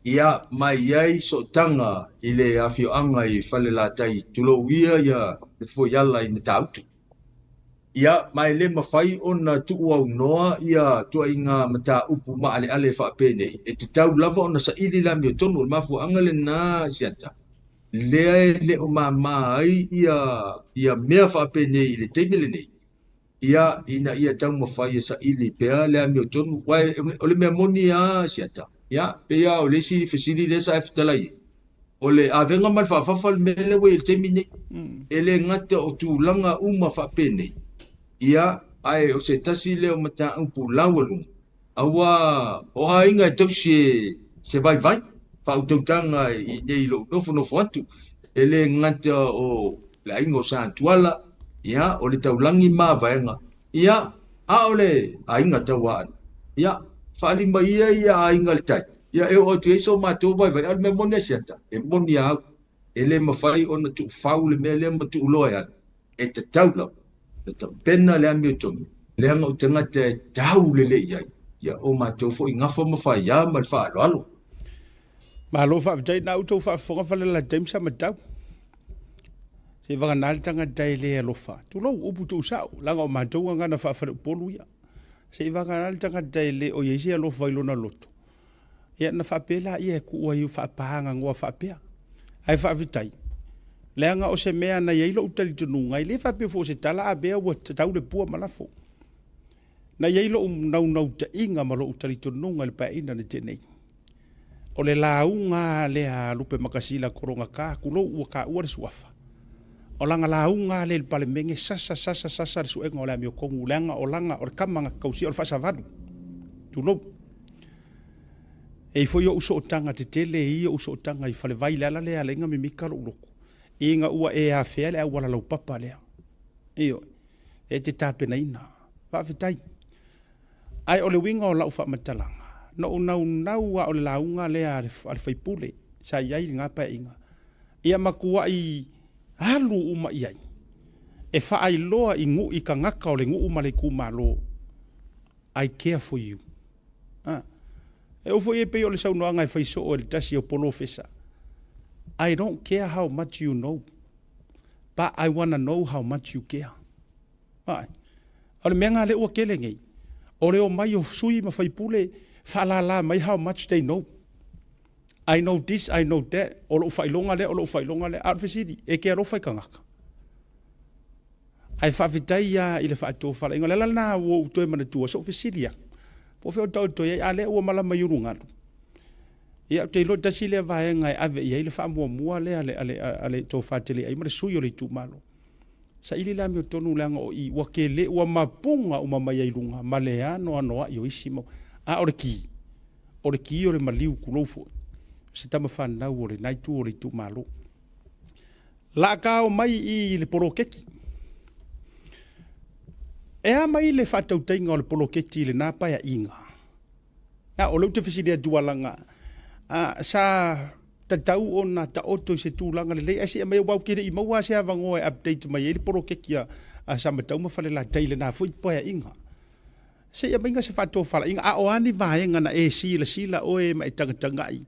Ia, ma e i ai sootaga i le afioaga i Falelatai, tulou ia ia le Foiala i Matautu. Ia, ma e le mafai ona tuuaunoa ia tuaiga mataupu maaleale faapenei, e tatau lava ona saili le amiotonu. O le mafuaaga lena, Siata, lea e le o mama ai ia ia mea faapenei i le taimi lenei, ia, ina ia taumafai e saili pea le amiotonu. Aua o le mea moni lava, Siata, ia, pei lava o le isi fesili lea sa e fetalai ai, o le avega ma le faafafa le mea lea ua i ai i le taimi nei. E le gata o tulaga uma faapenei, ia, ae o se tasi lea o mataupu laualuga, aua o aiga e tausi e se vaivai, faautautaga i inei i lou nofonofo atu, e le gata o le aiga o Satuala, ia, o le Taulagi ma Vaega, ia, a o le aiga Tauaana, ia, faalima ia ia aiga le tai, ia, e oo atu i ai so matou vaivai. A o le mea moni a Siata, e moni a au, e le mafai ona tuufau le mea lea ma tuuloa e alu, e tatau lava ona tapena le amiotonu, leaga o tagata e tau lelei ai, ia, o matou foi gafa ma faia ma le faaaloalo. Malo faafetai na outou faafofoga Falelatai ma Samatau. Se vagana le tagata e le alofa. Tulou, upu tuusao, leaga o matou gagana faafaleupolu ia. Se i vagana le tagata e le o i ai se alofa i lona loto. Ia na faapea laia e tuu ai faapahagagoa faapea. Ae faafetai, leaga o se mea na i ai lou talitonuga, e le faapea foi o se tala a mea ua tau le pua ma lafo. Na i ai lou naunautaiga ma lou talitonuga i le paeaiga na tea nei. O le lauga lea a Lupe Makasila Kologata, tulou ua taua le suafa. O lana lauga lea i le Palemene, sasa, sasa, sasa le suega o le amiotonu, leaga o lana, o le tama na tausia, o le faasavalu, tulou. E i ai foi ou sootaga tetele i ou sootaga i Falevai, le ala lea e ala ai ona mimita lou loto, ina ua e afea le auala laupapa lea. Ioe, e te tapenaina. Faafetai. Ae o le uiga o lau faamatalaga, na ou naunau lava o le lauga lea a le sui usufono sa i ai i lena paeaiga, ia matuai alu uma i ai, e faailoa i nuu i tagata o le nuu ma le itumalo, I care for you. Ah. E oo foi e pei o le saunoaga e fai soo e le tasi o polofesa. I don't care how much you know, but I wanna know how much you care. Ai. O le mea lena lea ua tele nei, o le omai o sui ma faipule faalala mai how much they know. I know this, I know that, o lou faailoga lea, o lou faailoga lea. A o le fesili, e te alofa i tagata? Ae faafetai lava i le faatofalaiga. O le ala lena ua ou toe manatua, sou fesili lava, po o fea o taoto i ai, a lea ua malama i ulugalu. Ia, ou te iloa tasi lea vaega e ave i ai le faamuamua lea a le Tofa Teleai ma le sui o le itumalo. Saili le amiotonu leaga o i ua tele, ua mapuga uma mai ai luga ma le anoanoai o isi mau. A o le ki, o le ki o le maliu tulou foi, o se tama fanau o lena itu o le itumalo. Laakao mai i le poloketi. E a mai le faatautaiga o le poloketi i lena paeaiga? A o lea ou te fesili atu leaga a, sa tatau ona taoto i se tulaga lelei ae se aumai aua ou te le i maua lava se avanoa e update mai ai le poloketi a Samatau ma Falelatai i lena foi paeaiga. Se i aumaiga se faatofalaiga, a o a ni vaega na e silasila oe ma e tagatagai?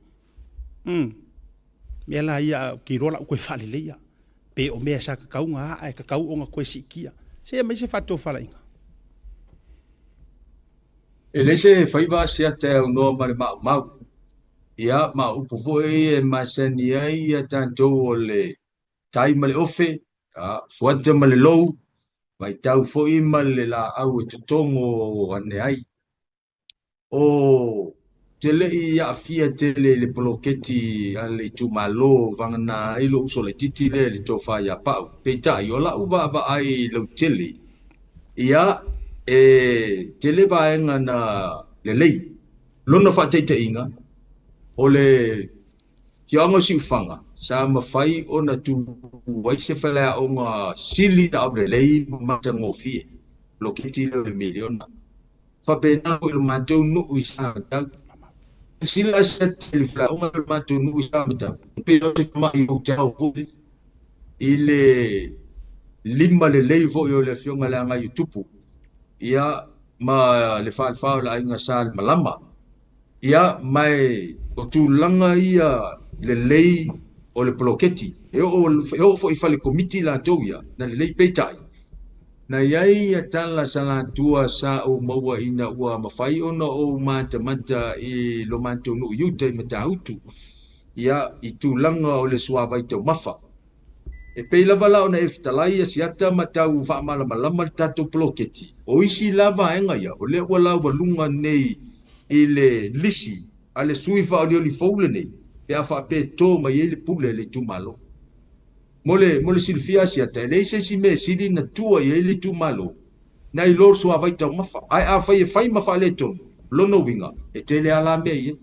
Mea la ia ou te iloa la u toe faaleleia. Pe o mea sa tatau ona aa e tatau ona toe siitia. Se i aumai se faatofalaiga. E leai se faiva asiata e aunoa ma le maumau. Ia, ma o upu foi ia e masani ai ia tatou o le tai ma le ofe, fuata ma le lou, vaitau foi ma le laau e totogo ane ai. O te le i aafia tele i le poloketi a le itumalo vagana ai lou uso laitiiti lea i le tofa ia Pau. Peitai, o lau vaavaai lautele, ia, e tele vaega na lelei. Lona faataitaiga, o le afioaga o Siufaga, sa mafai ona tu ai se faleaoga sili na aulelei ma matagofie, poloketi lea o le miliona. Faapena foi i le matou nuu i Samatau. Silasila se i le faleaoga o le matou nuu i Samatau, e pei o se tamai hotel foi i le lima lelei foi o le afioga i le Agaiotupu, ia, ma le falefa o le aiga Sa Malama. Ia, ma e o tulaga ia lelei o le poloketi, e oo, e oo foi i fale komiti latou ia, na lelei peitai. Na i ai ia tala sa latua sa ou maua ina ua mafai ona ou matamata i lo matou nuu i uta i Matautu, ia, i tulaga o le suavai taumafa. E pei lava la ona e fetalai ia siata ma tau faamalamalama le tatou poloketi, o isi la vaega ia, o lea ua laualuga nei i le lisi a le sui faaolioli fou lenei, pe a faapea e to mai ai le pule a le itumalo. Mo le, mo le silafia a Siata, e leai se isi mea e sili na tua i ai le itumalo, nai lo le suavai taumafa. Ae afai e fai ma faaletonu, lona uiga, e tele lava la mea i ai.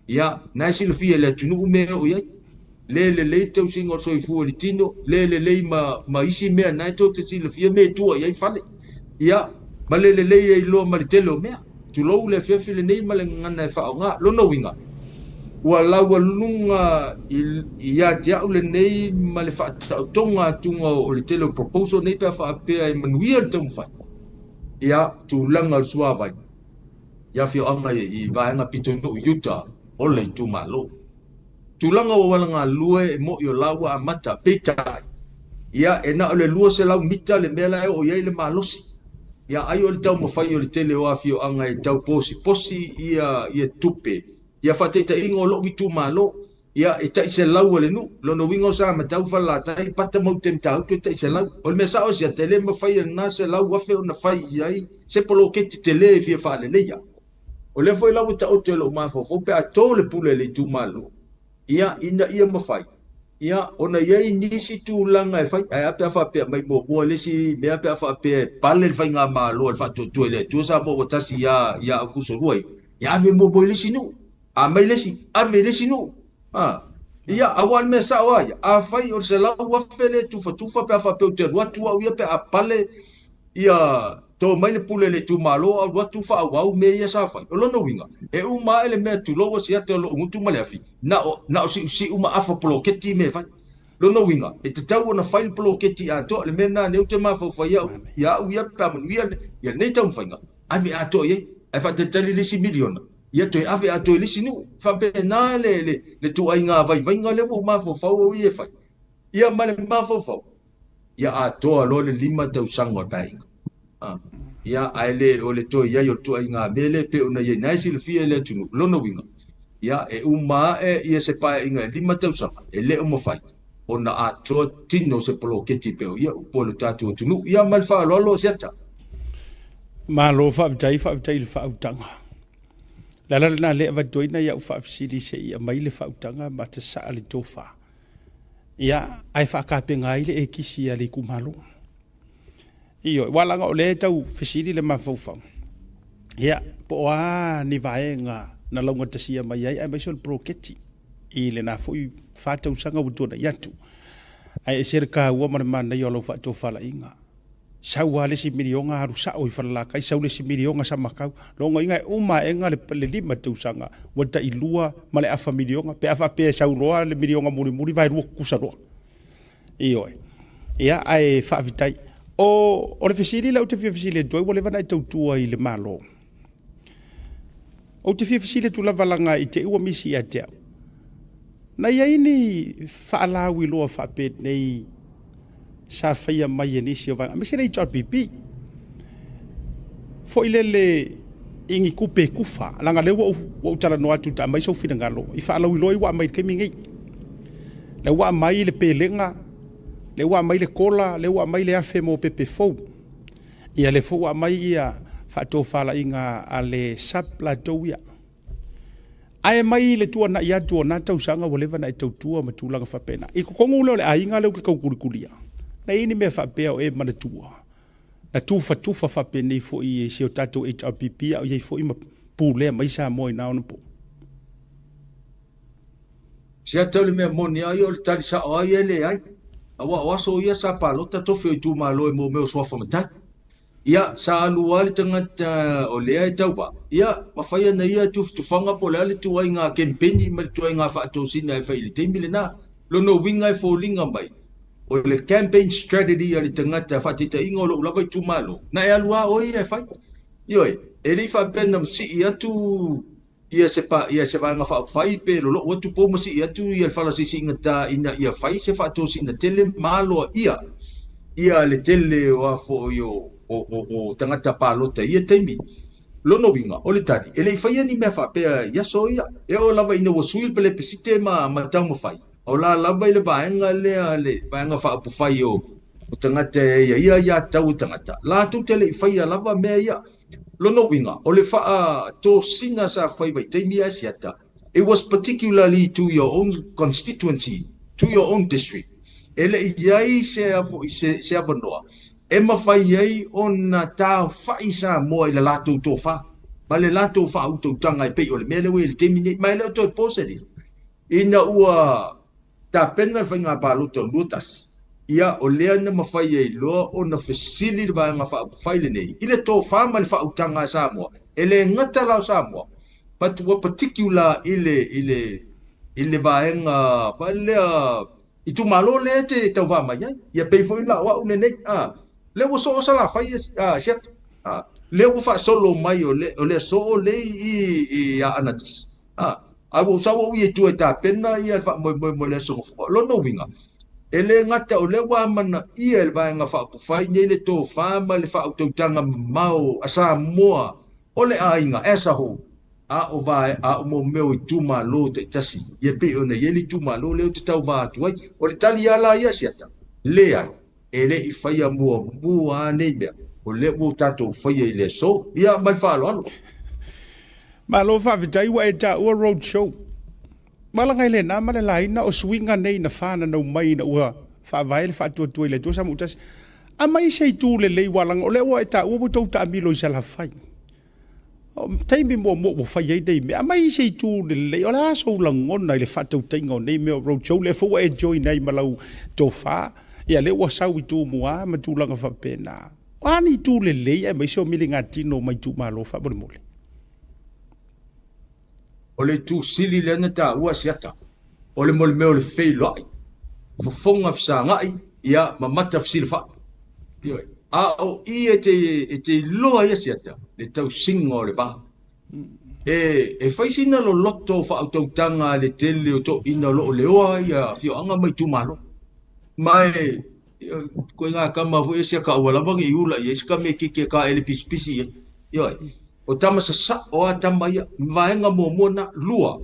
Ia, na e silafia e le atunuu mea e oo i ai. Le lelei le tausiga o le soifua i le tino, le lelei ma, ma isi mea na e tou te silafia mea e tua i ai fale. Ia, ma le lelei ai loa ma le tele o mea. Tulou le afiafi lenei ma le gagana e faaaoga. Lona uiga, ua laualuga ia te au lenei ma le faataotoga atuga o le tele o proposal nei pe a faapea e manuia le taumafai. Ia, tulaga o le suavai i afioaga i vaega pitonuu i uta o le itumalo. Tulaga o auala galulue e mo'i o la ua amata, peitai, ia, e na o le 200 mita le mea la e oo i ai le malosi. Ia, ai o le taumafai o le tele o afioaga e tau posiposi ia, ia tupe, ia faataitaiga o lo'u itumalo, ia, e tai 100 a le nuu. Lona uiga o Samatau, Falelatai, Pata ma Uta i Matautu e tai 100. O le mea sa'o e siata, e le mafai e lena 100,000 ona fai i ai se poloketi tele e fia faaleleia. O lea foi la ua taoto i lou mafaufau pe a to le pule a le itumalo, ia, ina ia mafai, ia, ona i ai nisi tulaga e fai. Ae a pe a faapea mai muamua le isi mea pe a faapea e pale le faigamalo a le Faatuatua i le Atua Samoa ua tasi ia, ia Aukuso 29, ia ave muamua i le isi nuu. A mai le isi, ave i le isi nuu. A, ia, aua o le mea sao lava ia, afai o le 100,000 lea e tufatufa pe a faapea ou te alu atu au ia pe a pale ia to mai le pule i le itumalo alu atu faaauau mea ia sa fai. O lona uiga, e uma ae le mea tulou a siata o lou gutu ma le afi, na o, na o siusiu ma afa poloketi mea e fai. Lona uiga, e tatau ona fai le poloketi atoa. Le mea lena lea ou te mafaufau ai au, ia au ia pe a manuia ia lenei taumafaiga, ave atoa i ai, ae faatalitali le isi miliona, ia toe ave atoa i le isi nuu. E faapena le, le, le tuaiga vaivaiga lea ua ou mafaufau au ia e fai. Ia ma le mafaufau, ia atoa loa le 5 tausaga o le Paeaiga. Ia, ae le o le toe i ai o le tuaiga mea lea e pei ona i ai, na e silafia e le atunuu. Lona uiga, ia, e uma ae ia se Paeaiga e 5 tausaga, e le o mafai ona atoa tino se poloketi pei o ia upu a lo tatou atunuu. Ia, ma le faaaloalo, Siata. Malo faafetai, faafetai i le faautaga. O le ala lena lea e avatu ai nai au faafesili se i aumai le faautaga ma sasaa le tofa. Ia, ae faatapena ai le ekisi a le itumalo. Ioe, aua leaga o lea e tau fesili le mafaufau, ia, po o a ni vaega na laugatasia mai ai aemaise o le poloketi i lena foi 4 tausaga ua tuanai atu. Ae ese le taua ma le manaia o lau faatofalaiga. Sau lava le isi miliona alu sao i Falelatai, sau le isi miliona Samatau. Logoina e uma aega le 5 tausaga ua tai 2.5 miliona pe a faapea e sau loa le miliona mulimuli vaelua tutusa loa. Ioe. Ia, ae faafetai. O le fesili lea ou te fia fesili atu ai, ua leva ona e tautua i le Malo. Ou te fia fesili atu lava leaga i te i ua misi ia te au. Na i ai ni faalauiloa faapenei sa faia mai e nisi o vaega, aemaise le HRPP, foi lele i ni tupe e tufa, leaga lea ua ou talanoa atu ta aumai sou finagalo i faalauiloa ia ua aumai i le taimi nei. Lea ua aumai le pelega, lea ua aumai le kola, lea ua aumai le 1,000 mo pepe fou. Ia lea foi ua aumai ia faatofalaiga a le SAB latou ia. Ae mai le tuanai atu o na tausaga ua leva ona e tautua ma tulaga faapena. I totonu lea o le aiga lea ou te tau tulitulia, na i ai ni mea faapea o e manatua, na tufatufa faapenei foi i si o tatou HRPP a o i ai foi ma pulea mai Samoa i na ona po. Siata o le mea moni a ia o le tali sao a ia e leai. Aua o aso ia sa palota tofi o itumalo e mo mea o suafa matai. Ia, sa alu lava le tagata o lea e tauva, ia, ma fai ana ia tufatufaga po o le a le tuaiga kempeini ma le tuaiga faatosina e fai i le taimi lena. Lona uiga e foliga mai, o le campaign strategy a le tagata, faataitaiga o lou lava itumalo, na e alu lava oe ia e fai. Ioe, e le i faapea na masii atu. Ia se pa, ia se vaega faaupufai pe lolo'u atu po ua masii atu ia le fala siisiigatā ina ia fai se faatosina tele ma aloaia ia le tele o a foi o, o, o, o tagata palota i ia taimi. Lona uiga, o le tali, e le i faia ni mea faapea i aso ia. E oo lava ina ua sui le Pelepesite ma, ma taumafai, a o la lava i le vaega lea, le vaega faaupufai o, o tagata e aiaia aiatatau a tagata, latou te le i faia lava mea ia. Lona uiga, o le faatosina sa fai vaitaimi ia Asiata, it was particularly to your own constituency, to your own district. E le i i ai se, se, se avanoa e mafai ai ona taofa'i Samoa i le latou tofa ma le latou faautautaga e pei o le mea lea ua i ai i le taimi nei. Ma e le o toe po se lilo ina ua tapena le faiga palota o le 21, ia, o lea na mafai ai loa ona fesili le Vaega Faaupufai lenei i le tofa ma le faautaga a Samoa, e le gata la o Samoa, but ua particular i le, i le, i le vaega foi lea itumalo lea e te tauva mai ai. Ia pei foi la o au lenei, a, lea ua soo Salafai a, Asiata, a, lea ua faasolo mai o le, o le aso lea i, i Aana Tasi. A, a ua ou sau au ia i tua e tapena ia le faamoemoe mo le Aso Gafua. O lona uiga, e le gata o lea ua amanaia e le Vaega Faaupufai nei le tofa ma le faautautaga mamao a Samoa o le aiga as a whole, a o vae, a o mo mea o itumalo taitasi, ia pei ona i ai le itumalo lea ou te tauva atu ai. O le tali lava la ia Siata, leai. E le i faia muamua a nei mea, o lea ua tatou faia i le aso. Ia, ma le faaaloalo. Malo faafetai ua e taua road show. Malaga i lena ma le laina o suiga nei na fananau mai ina ua faavae le faatuatua i le Atua Samoa-tasi. Aumai se itu lelei ua laga o lea ua e taua ua tou taamilo i Salafai. O taimi muamua ua fai ai nei mea, aumai se itu lelei, o le a sou lagona i le faatautaiga o nei mea o road show, lea foi ua e join ai ma lau tofa, ia lea ua sau i Tumua ma tulaga faapena. O a ni itu lelei aemaise o miligatino mai itumalo faamolemole? O le itu sili lea na taua Asiata, o le mea o le feiloai, fofoga fesagai, ia, ma mata fesilafai. Ioe. A o i e te, e te iloa ai Asiata, le tausiga o le va. E, e fai sina loloto o faautautaga a le tele o toeaiina o lo o leoa ia afioaga ma itumalo. Ma e, koe ngā tama foi e siaka aua lava ne i ula i ai se ka mea keke ka ele pisipisi i ai. Ioe. O tama sasa'o a tama ia. Vaega muamua na, lua,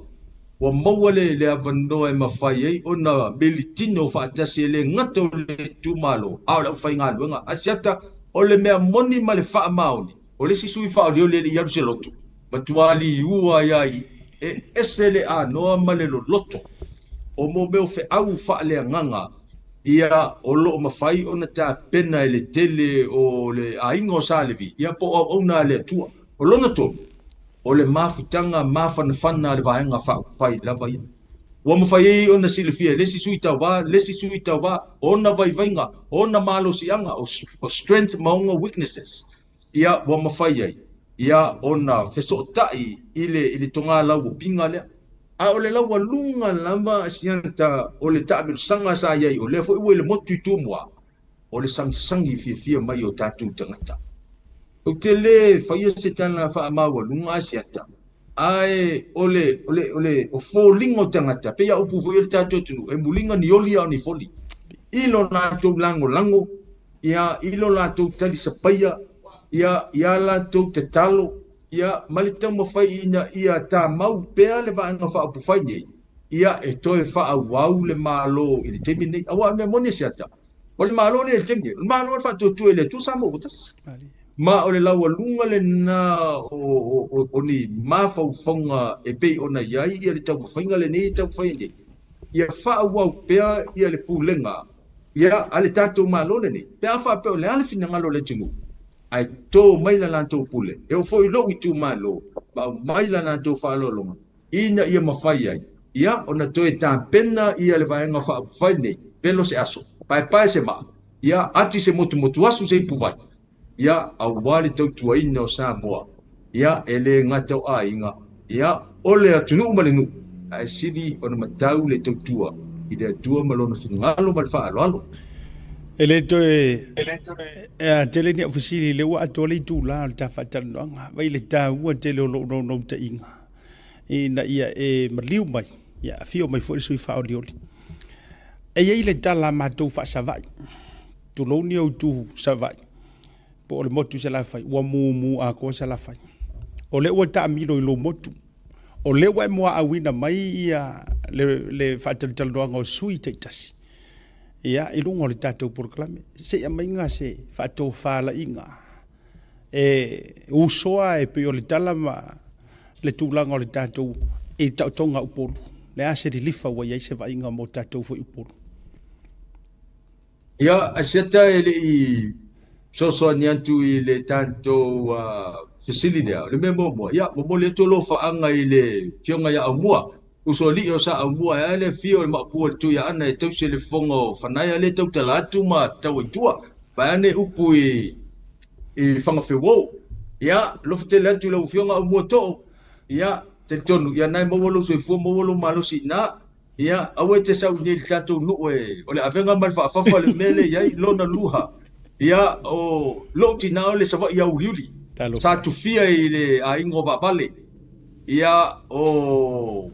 ua maua le, le avanoa e mafai ai ona militino faatasi e le gata o le itumalo, a o le aufaigaluega. Asiata, o le mea moni ma le faamaoni, o le isi sui faaolioli e le i alu se lotu, matua liua ai a i, e ese le anoa ma le loloto o mo mea o feau faaleagaga ia o lo o mafai ona tapena e le tele o le aiga o Sa Levi, ia po o auauna a le Atua. O lona tolu, o le mafutaga mafanafana a le Vaega Faaupufai lava ia. Ua mafai ai ona silafia e le isi sui tauva, le isi sui tauva, ona vaivaiga, ona malosiaga, o strength ma ona weaknesses, ia ua mafai ai ia ona fesootai i le, i le togalauopiga lea. A o le laualuga lava sianta o le taamilosaga sa i ai, o lea foi ua i le motu i Tumua, o le sagisagi fiafia mai o tatou tagata. Ou te le faia se tala faamaualuga a siata, ae o le, o le, o le, o foliga o tagata, pei a upu foi o le tatou atunuu, e muliga ni oli a o ni foli. I lo latou lagolago, ia, i lo latou talisapaia, ia, i a latou tatalo, ia, ma le taumafai ina ia tamau pea le Vaega Faaupufai nei, ia, e toe faaauau le Malo i le taimi lenei. Aua o le mea moni e siata, o le Malo lea i le taimi lenei, o le Malo o le Faatuatua i le Atua Samoa ua tasi. Ma o le laualuga lena o, o, o, o ni mafaufauga e pei ona i ai ia le taumafaiga lenei e taumafai ai nei, ia faaauau pea ia le pulega ia, a le tatou Malo lenei, pe a faapea o le a le finagalo o le atunuu, ae to mai la latou pule, e oo foi i lou itumalo, ma aumai la latou faaaloaloga, ina ia mafai ai, ia, ona toe tapena ia le Vaega Faaupufai lenei, pelo se aso, paepae se maa, ia, ati se motumotuasu se ipuvai, ia, aua le tautuaina o Samoa, ia, e le gata o aiga, ia, o le atunuu ma le nuu, ae sili ona matau le tautua i le Atua ma Lona finagalo ma le faaaloalo. E le toe e tele ni au fesili lea ua atoa le itula o le ta faatalanoaga. Vai le taua tele o lou naunautaiga. ina ia e maliu mai, ia afio mai foi le sui faaolioli. E i ai le tala a matou faasava'i, tulou ni ou tu Savaii, po o le motu i Salafai, ua mumu atoa Salafai. O lea ua taamilo i lou motu, o lea ua e muaauina mai ia le faatalatalanoaga o sui usufono taitasi, ia, i luga o le tatou polokalame. Se i aumaiga se faatofalaiga e usoa e pei o le tala ma le tulaga o le tatou i taotoga a Upolu. Le a se lilifa ua i ai se vaaiga mo tatou foi Upolu? Ia, Asiata e le i fesoasoani atu i le tatou fesili lea, o le mea muamua, ia, momoli atu alofaaga i le Afioga ia Aumua, usoalii o Sa Aumua, e a le afio o le Maopu o le Tuiaana e tausi le fofoga o Fanaia lea e tautala atu ma tau ai tua, vaeane upu i Fagafeuo. Ia, alofa tele atu i lau Afioga Aumua Too, ia, talitonu, ia na e maua lou soifua, maua lou malosi i ina. Ia, aua e te sau i inei i le tatou nuu e, o le avega ma le faafafa le mea lea e i ai, lona lua. Ia, o lou tina o le Savaii auliuli. Sa tufia i le aiga o Vaavale. Ia, o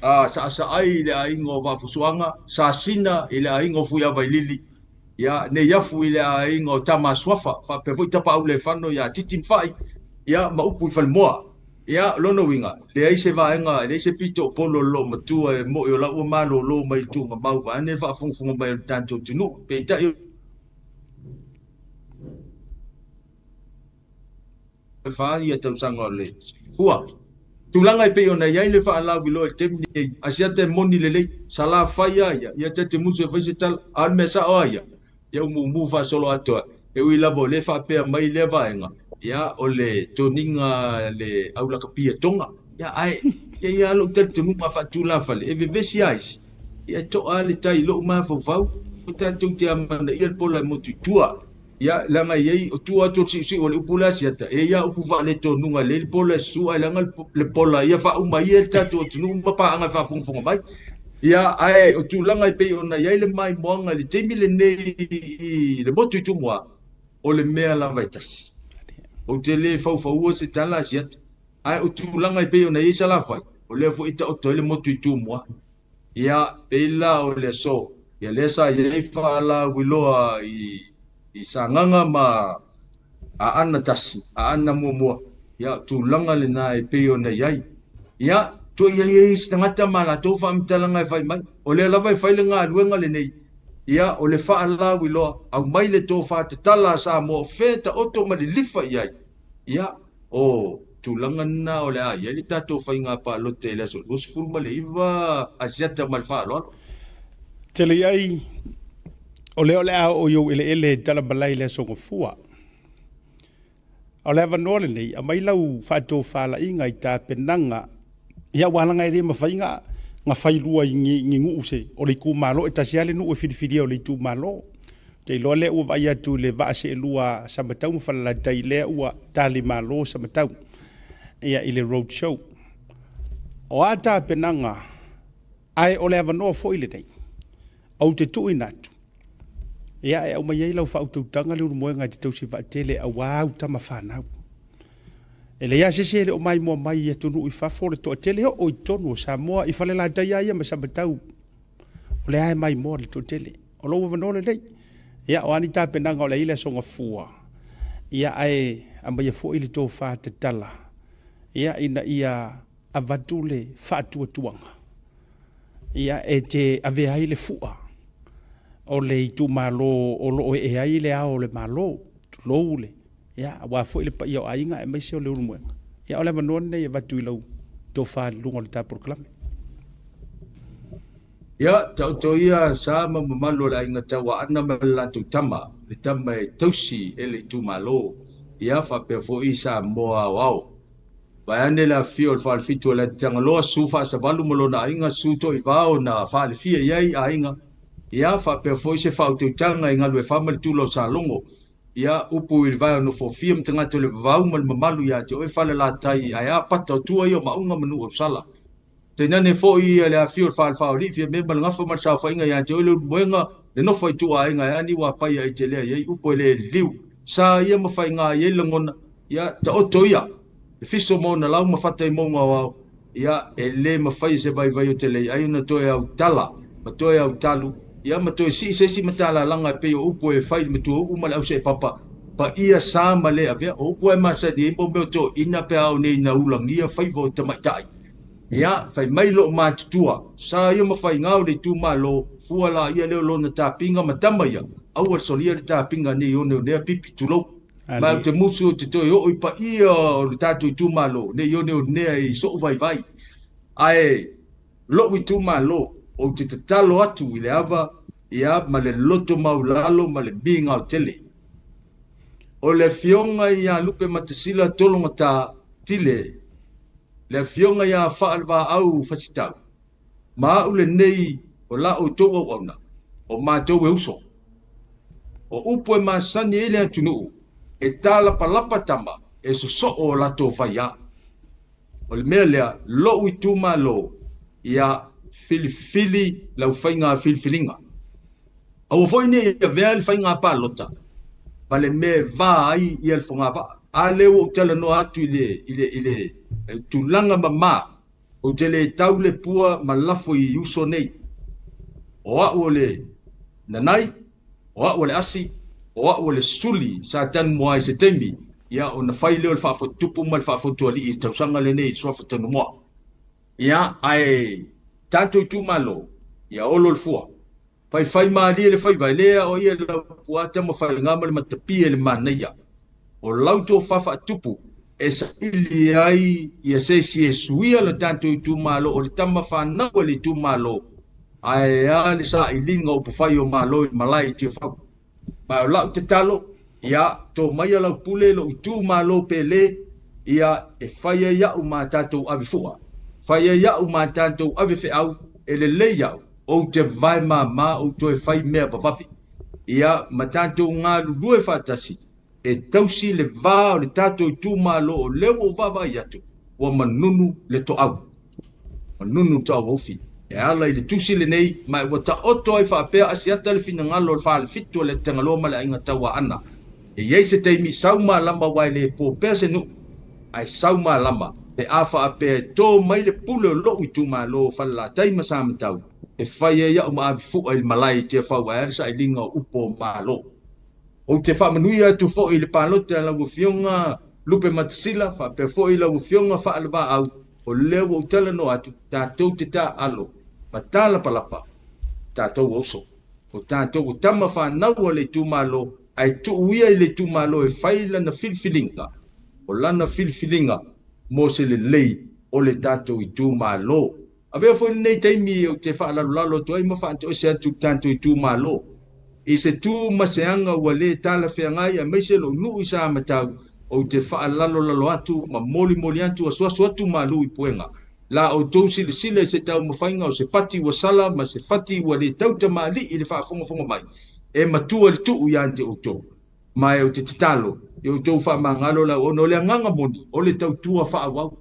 Saasaai i le aiga o Vaafusuaga, Sasina i le aiga o Fuiavailili, ia, Neiafu i le aiga o Tamaasuafa, faapea foi Tapaauleefano ia Titi ma Fai, ia, ma upu i Falemoa. Ia, o lona uiga, leai se vaega, leai se pito o Upolu o le loomatua e mo'i o la ua malolo mai i tuugamau vaeane le faafogafoga mai o le tatou atunuu. Peitai, o le 4 tausaga o le soifua. Tulaga e pei ona i ai le faalauiloa i le taimi nei, Asiata e moni lelei, Salafai lava ia, ia ta te musu e fai se tala, a o le mea sao lava ia, ia umuumu faasoloatoa, e ui lava o lea e faapea mai lea vaega, ia o le toniga le aulakapia Tonga, ia ae e i ai lava lou talitonuga faatulafale, e vevesi lava isi, ia e to'a lava le tai i lou mafaufau, o tatou te amanaia le pola e motu i tua. Ia, leaga e i ai, o tua atu o le siusiu o le upu lea Asiata, e i ai lava upu faaletonuga e lelei le pola e susu ae leaga le pola ia faauma ia le tatou atunuu ma paaga e faafogafoga mai. Ia, ae o tulaga e pei ona i ai le maimoaga i le taimi lenei i le motu i Tumua, o le mea lava e tasi. Ou te le faufaua se tala Asiata, ae o tulaga e pei ona i ai Salafai, o lea foi e taoto ai le motu i Tumua. Ia, pei la o le aso, ia lea sa i ai faalauiloa i Sagaga ma Aana 1, Aana 1, ia, tulaga lena e pei ona i ai. Ia, toe i ai isi tagata ma latou faamatalaga e fai mai, o lea lava e fai le galuega lenei, ia, o le faalauiloa, aumai le tofa tatala a Samoa o fea e taoto ma lilifa i ai, ia, o tulaga lena o le a i ai le tatou faiga palota i le aso 29 Asiata ma le faaaloalo. Tele i ai, o lea o le a oo i ou eleele e tala malae i le aso Gafua. A o le avanoa lenei, aumai lau faatofalaiga i tapenaga, ia aua leaga e le mafai na failua i ni nuu se, o le itumalo, e tasi lava le nuu e filifilia o le itumalo. Ou te iloa lea ua vaai atu i le vaa seelua a Samatau ma Falelatai lea ua talimalo Samatau ia i le road show. O a tapenaga, ae o le avanoa foi lenei, ou te tuuina atu, ia e aumai ai lau faautautaga le ulumoega e te tausi vaatele aua au tama fanau. E leai lava se isi e le o maimoa mai i atunuu i fafo le toatele oo i totonu o Samoa i Falelatai lava ia ma Samatau. O lea lava e maimoa le toatele. O lou avanoa lenei. Ia, o a ni tapenaga o le a i ai le Aso Gafua, ia ae aumaia foi le tofa tatala, ia, ina ia avatu le faatuatuaga, ia, e te avea ai le fua o le itumalo o lo o ee ai le ao o le Malo, tulou le, ia, aua foi le paia o aiga aemaise o le Ulumoega. Ia, o le avanoa lenei e avatu i lau tofa i luga o le ta polokalame. Ia, taoto ia sa ma mamalu o le aiga Tauaana ma le latou tama, le tama e tausi e le itumalo, ia faapea foi Samoa aoao. Vaeane le afifio o le Falefitu o le Atitagaloa, Su Faasavalu ma lona aiga, Su Toivao na faalefia i ai aiga, ia faapea foi se faautautaga i Galuefa ma le Tula o Salogo, ia upu i le vae o Nofofia ma tagata o le vavau ma le mamalu ia te oe Falelatai, ae a pata o tua ia o Maauga ma Nuuausala. Tainane foi le afifio o le Falefaoli'i, Fiame ma le Gafa ma le Saofaiga ia te oe le Ulumoega, le nofo a ituaiga e ani ua paia i te lea i ai upu e le liliu. Sa ia ma faiga i ai lagona, ia taoto ia, le fiso ma ona lau ma fata i mauga o ao. Ia, e lē mafai e se vaivai o te lei'ai ona toe autala ma toe autalu, ia ma toe sii se isi matalalaga e pei o upu e fai i le matuauu ma le auseepapa, paia sa ma lē avea. O upu lava e masani ai mo mea o toeaiina pe a oo nei ina ulagia faiva o tamaitai. Ia, fai mai lo'u matutua, sa ia ma faiga o le itumalo, fua laia lea o lona tapiga ma tama ia, aua le solia le tapiga nei oneonea pipi, tulou. Ma ou te musu ou te toe oo i paia o le tatou itumalo, nei oneonea i so'u vaivai. Ae lo'u itumalo, ou te tatalo atu i le ava, ia, ma le loto maulalo ma le migaotele. O le Afioga ia Lupematasila Tologata Tile, le Afioga ia Faalevaau Fasitau, ma a'u lenei o la outou auauna, o matou e uso. O upu e masani ai le atunuu, e talapalapa tama, e sosoo o latou faiā. O le mea lea, lo'u itumalo, ia filifili lau faiga filifiliga. Aua foi ne i avea le faiga palota ma le mea e va ai ia le fogavaa. A lea ua ou talanoa atu i le, i le, i le tulaga mamā, ou te le tau le pua ma lafo i uso nei. O a'u o le nanai, o a'u o le asi, o a'u o le suli sa tanumoa i se taimi, ia ona fai lea o le faafotutupu ma le faafotualii i le tausaga lenei i le suafa tanumoa. Ia, ae tatou itumalo, ia olo le fua. Faifai malie le faiva, e le aoaia e Laupua Tamafaiga ma le Matapia i le manaia. O lau tofa faatupu e saili ai ia se isi e suia le tatou itumalo, o le tama fanau a le itumalo, ae a le sailiga o upufai o Malo i le malae i Tiafau. Ma o lau tatalo, ia, to maia lau pule lou itumalo pele, ia, e fai ai a'u ma tatou ave fua, fai ai a'u ma tatou ave feau, e lelei a'u, ou te vae māmā, ou toe fai mea vavave. Ia, ma tatou galulue faatasi, e tausi le va o le tatou itumalo, o lea ua ou vaavaai atu, ua manunu le toau. Manunu le toau ofi. E ala i le tusi lenei, ma ua taoto ai faapea Asiata le finagalo o le falefitu o le Tagaloa ma le Aiga Tauaana. E i ai se taimi sau malama aua e le po pea se nuu, ae sau malama pe a faapea e tō mai le pule o lo'u itumalo o Falelatai ma Samatau, e fai ai a'u ma avefua i le malae i Tiafau ae a le sailiga o upu o Malo. Ou te faamanuia atu foi i le palota a lau Afioga Lupematasila, faapea foi lau Afioga Faalevaau, o lea ua ou talanoa atu, tatou te taalo ma talapalapa, tatou ua uso. O tatou o tama fanau a le itumalo, ae tuu ia i le itumalo e fai lana filifiliga, o lana filifiliga mo se lelei o le tatou itumalo. Avea foi lenei taimi ou te faalalolalo atu ai ma faatoese atu i le tatou itumalo i se tu ma se aga ua lē talafeagai, aemaise lou nuu i Samatau, ou te faalalolalo atu ma molimoli atu asuasu atu malu i puega. La outou silasila i se taumafaiga o se pati ua sala ma se fati ua lē tautamalii i le faafogafoga mai, e matua le tuu ia te outou. Ma e ou te tatalo i outou faamagalo lau ona o le agaga moni o le tautua faaauau.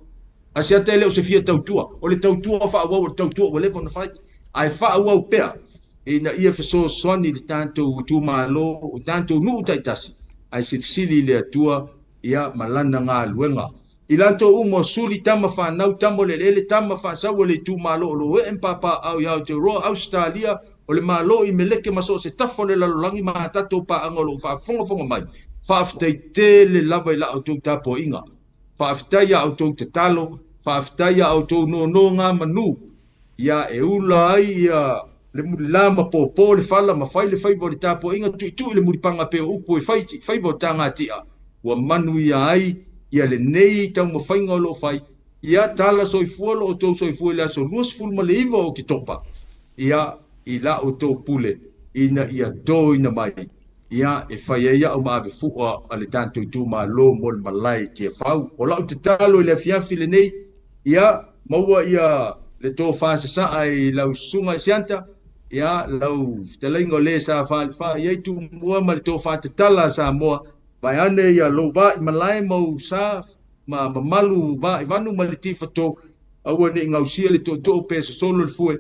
Asiata e le o se fia tautua, o le tautua faaauau o le tautua ua leva ona fai, ae faaauau pea ina ia fesoasoani i le tatou itumalo, o tatou nuu taitasi, ae silisili i le Atua ia ma lana galuega. I latou uma o suli, tama fanau, tama o le eleele, tama faasau o le itumalo o lo o ee ma papaaao i Aotearoa, Ausetalia, o le Malo i Meleke ma so o se tafa o le lalolagi ma a tatou paaga o lo o faafogafoga mai, faafetai tele lava i la outou tapuaiga. Faafetai a outou tatalo, faafetai a outou nonogamanu, ia e ula ai ia le mulila ma pōpō le fala ma fai le faiva o le tapuaiga, tuitui le mulipaga pei o upu e fai faiva o tagati'a, ua manuia ai ia lenei taumafaiga o lo o fai. Ia tala soifua lo outou soifua i le aso 29 o Oketopa, ia i la outou pule ina ia toina mai, ia e fai ai a'u ma avefua a le tatou itumalo mo le malae i Tiafau. O la'u tatalo i le afiafi lenei, ia maua ia le tofa sasaa i lau susuga i Sianta, ia lau fetalaiga o le sa falefa i ai Tumua ma le tofa tatala a Samoa, vaeane ia lou va i malae ma ou sa ma mamalu va i vanu ma le tifato, aua ne'i gausia le tootoo pe sosolo le fue,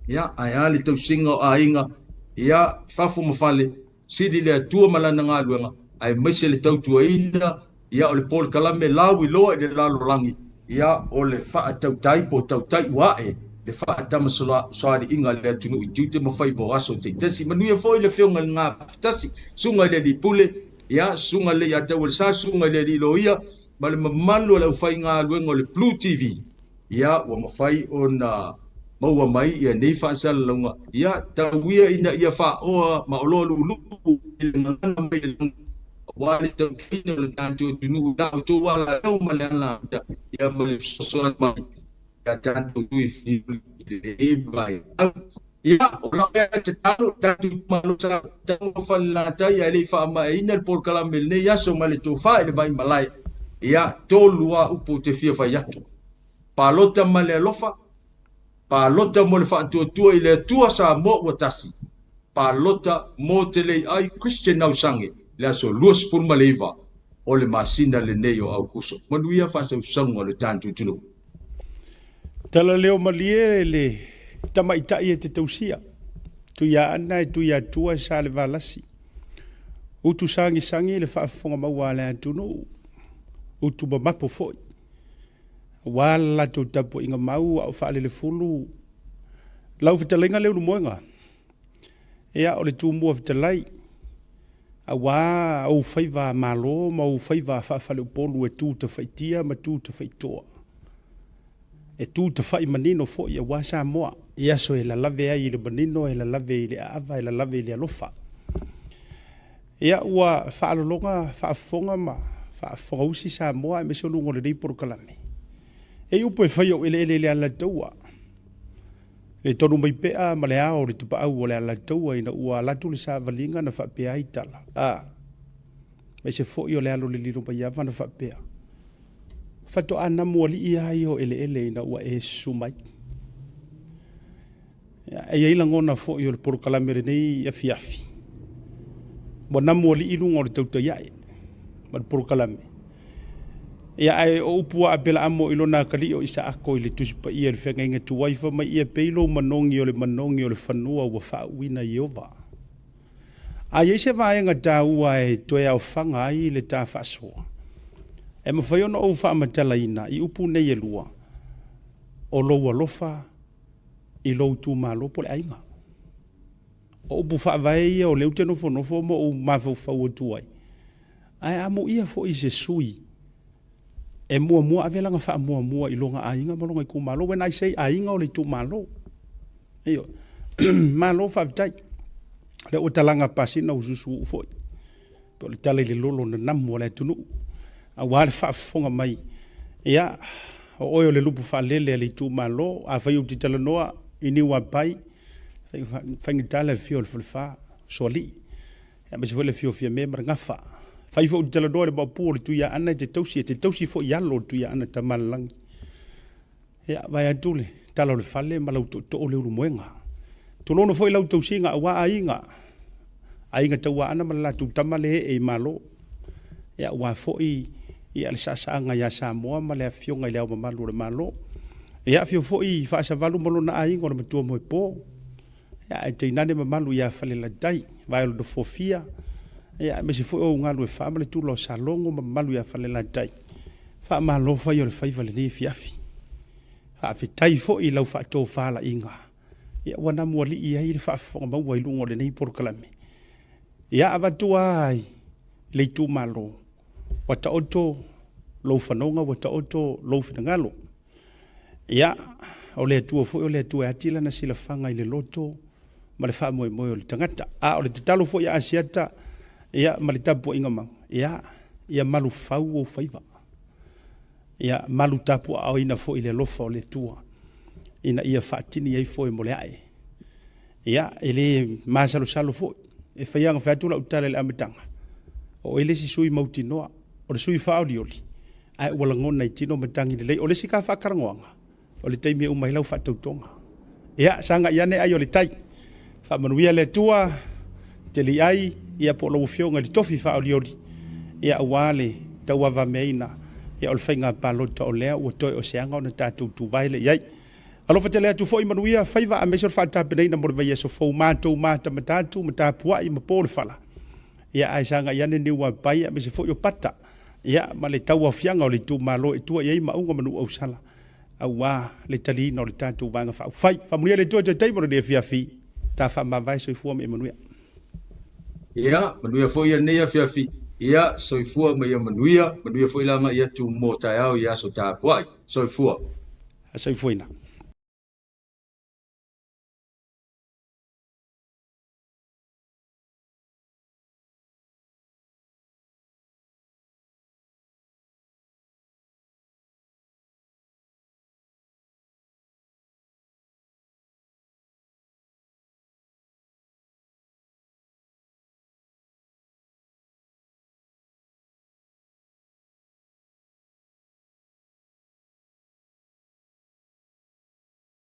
ia ae a le tausiga o aiga, ia fafo ma fale, sili le Atua ma lana galuega, aemaise le tautuaina ia o le polokalame lauiloa i le lalolagi. Ia, o le faatautai po o tautai ua ae le faatamasoaliiga a le atunuu i tiute ma faiva o aso taitasi. Manuia foi le Afioga i le Gafatasi, Susuga i le Alii Pule, ia, Susuga i le Leiataualesa, Susuga i le Alii Loia, ma le mamalu o le aufaigaluega o le Blue TV, ia, ua mafai ona maua mai ia nei faasalalauga, ia, tau ia ina ia faaoa ma oloa luuluu i le gagana mai le lagi, aua le tautuaina o le tatou atunuu i la outou alaleo ma le alaata, ia ma le fesoasoani mai ia tatou sui usufono i lenei vaitau. Ia, o lau lea tatalo, tatou itumalo sa tago Falelatai ae le i faamaeaina le polokalame i lenei aso ma le tofa i le Vaimalae, ia, tolu lava upu ou te fia fai atu. Palota ma le alofa, palota mo le faatuatua i le Atua Samoa ua tasi, palota mo te lei ai Christian Nausange le aso 29 o le masina lenei o Aukuso. Manuia faasausauga o le tatou atunuu. Tala leo malie le tamaitai e te tausia, Tuiaana e Tuiatua e Salevalasi, utu sagisagi le faafofoga maua a le atunuu, utu mamapo foi. Aua le latou tapuaiga mau a o faalelefulu lau fetalaiga Leulumoega. Ia, o le Tumua fetalai, aua ou faiva malo ma ou faiva faafaleupolu e tu tafaitia ma tu tafaitoa, e tu tafai manino foi aua Samoa i aso e lalave ai i le manino, e lalave i le aava, e lalave i le alofa. Ia, ua faalologa, faafofoga ma faafofogausi Samoa aemaise o luga o lenei polokalame. E i upu e fai ou eleele i le Alataua, le tonu mai pea ma le ao o le tapaau o le Alataua ina ua alu atu le savaliga na faapea ai tala. A, aemaise foi o le alo o le Lilomaiava na faapea, Faatoa namu alii lava ia o eleele ina ua e susu mai. E i ai lagona foi o le polokalame lenei afiafi, ua namu alii luga o le tautai ae ma le polokalame. Ia, ae o upu a Apelaamo i lona atalii o Isaako i le Tusi Paia i le Feagaiga Tuai, fai mai ia pei lou manogi o le manogi o le fanua ua faauuina e Ieova. A i ai se vaega taua e toe aofaga ai le ta faasoa, e mafai ona ou faamatalaina i upu nei e lua, o lou alofa i lou itumalo po o le aiga. O upu faavae ia o lea ou te nofonofo ma ou mafaufau atu ai, ae amuia foi se sui e muamua ave lana faamuamua i lona aiga ma lona itumalo. When I say aiga, o le itumalo. Ioe. Malo faafetai. Lea ua talaga pasina ua susuuu foi. Po o le tala i le lolo na namu o le atunuu. Aua le faafofoga mai. Ia, o oe o le lupu faalele a le itumalo. Afai ou te talanoa i Niuapai, faigata le afio o le falefa, Soalii. Aemaise foi le afio o Fiame ma le Gafa. Fai foi ou te talanoa i le maopu o le Tuiaana e te tausi, e te tausi foi i alo o le Tuiaana Tamalelagi. Ia, vae atu le tala o le fale ma lau tootoo le Ulumoega. Tulouna foi lau tausiga aua aiga, aiga Tauaana ma le latou tama le ee i Malo. Ia, aua foi ia le saasaaga ia Samoa ma le afioga i le Ao Mamalu o le Malo. Ia, afio foi Faasavalu ma lona aiga o le Matua Moepo. Ia, ae tainane mamalu ia Falelatai, vae o le Nofofia, ia, aemaise foi o Ugalu e fa ma le Tula o Salogo ma mamalu ia Falelatai. Faamalo fai o le faiva lenei afiafi. Faafetai foi i lau faatofalaiga, ia ua namualii ai le faafofoga maua i luga o lenei polokalame. Ia avatu lava i le itumalo, ua taoto lou fanoga, ua taoto lou finagalo. Ia, o le Atua foi o le Atua e ati lana silafaga i le loto ma le faamoemoe o le tagata. A o le tatalo foi a Asiata, ia, ma le tapuaiga mau, ia, ia malufau ou faiva. Ia malu tapuaaoina foi i le alofa o le Atua, ina ia faatini ai foe mo le ae. Ia, e le masalosalo foi, e fai lava ona fai atu lau tala i le amataga, o oe le isi sui mautinoa, o le sui faaolioli, ae ua lagona i tino matagi lelei. O le isi ka faatalanoaga, o le taimi e uma ai lau faatautoga. Ia, sagai ane ai o le tai. Faamanuia le Atua, te li ai, ia po o lau Afioga i le tofi faaolioli, ia aua le tauavameaina, ia o le faiga palota o lea ua toe o se aga ona tatou tuvae lea i ai. Alofa tele atu foi manuia faiva aemaise o le faatapenaina mo le vaiaso fou matou matamata atu ma tapuai ma po le fala. Ia ae sagai ane Niuapai aemaise foi o Pata. Ia, ma le tauaofiaga o le itumalo e tua i ai Maauga ma Nuuausala, auā le taliina o le tatou Vaega Faaupufai. Faamanuia le Atua i toe taimi o lenei afiafi, ta faamavae soifua ma ia manuia. Ia, manuia foi lenei afiafi. Ia, soifua ma ia manuia, manuia foi le agai atu mo taeao i aso tapuai. Soifua. Soifuaina.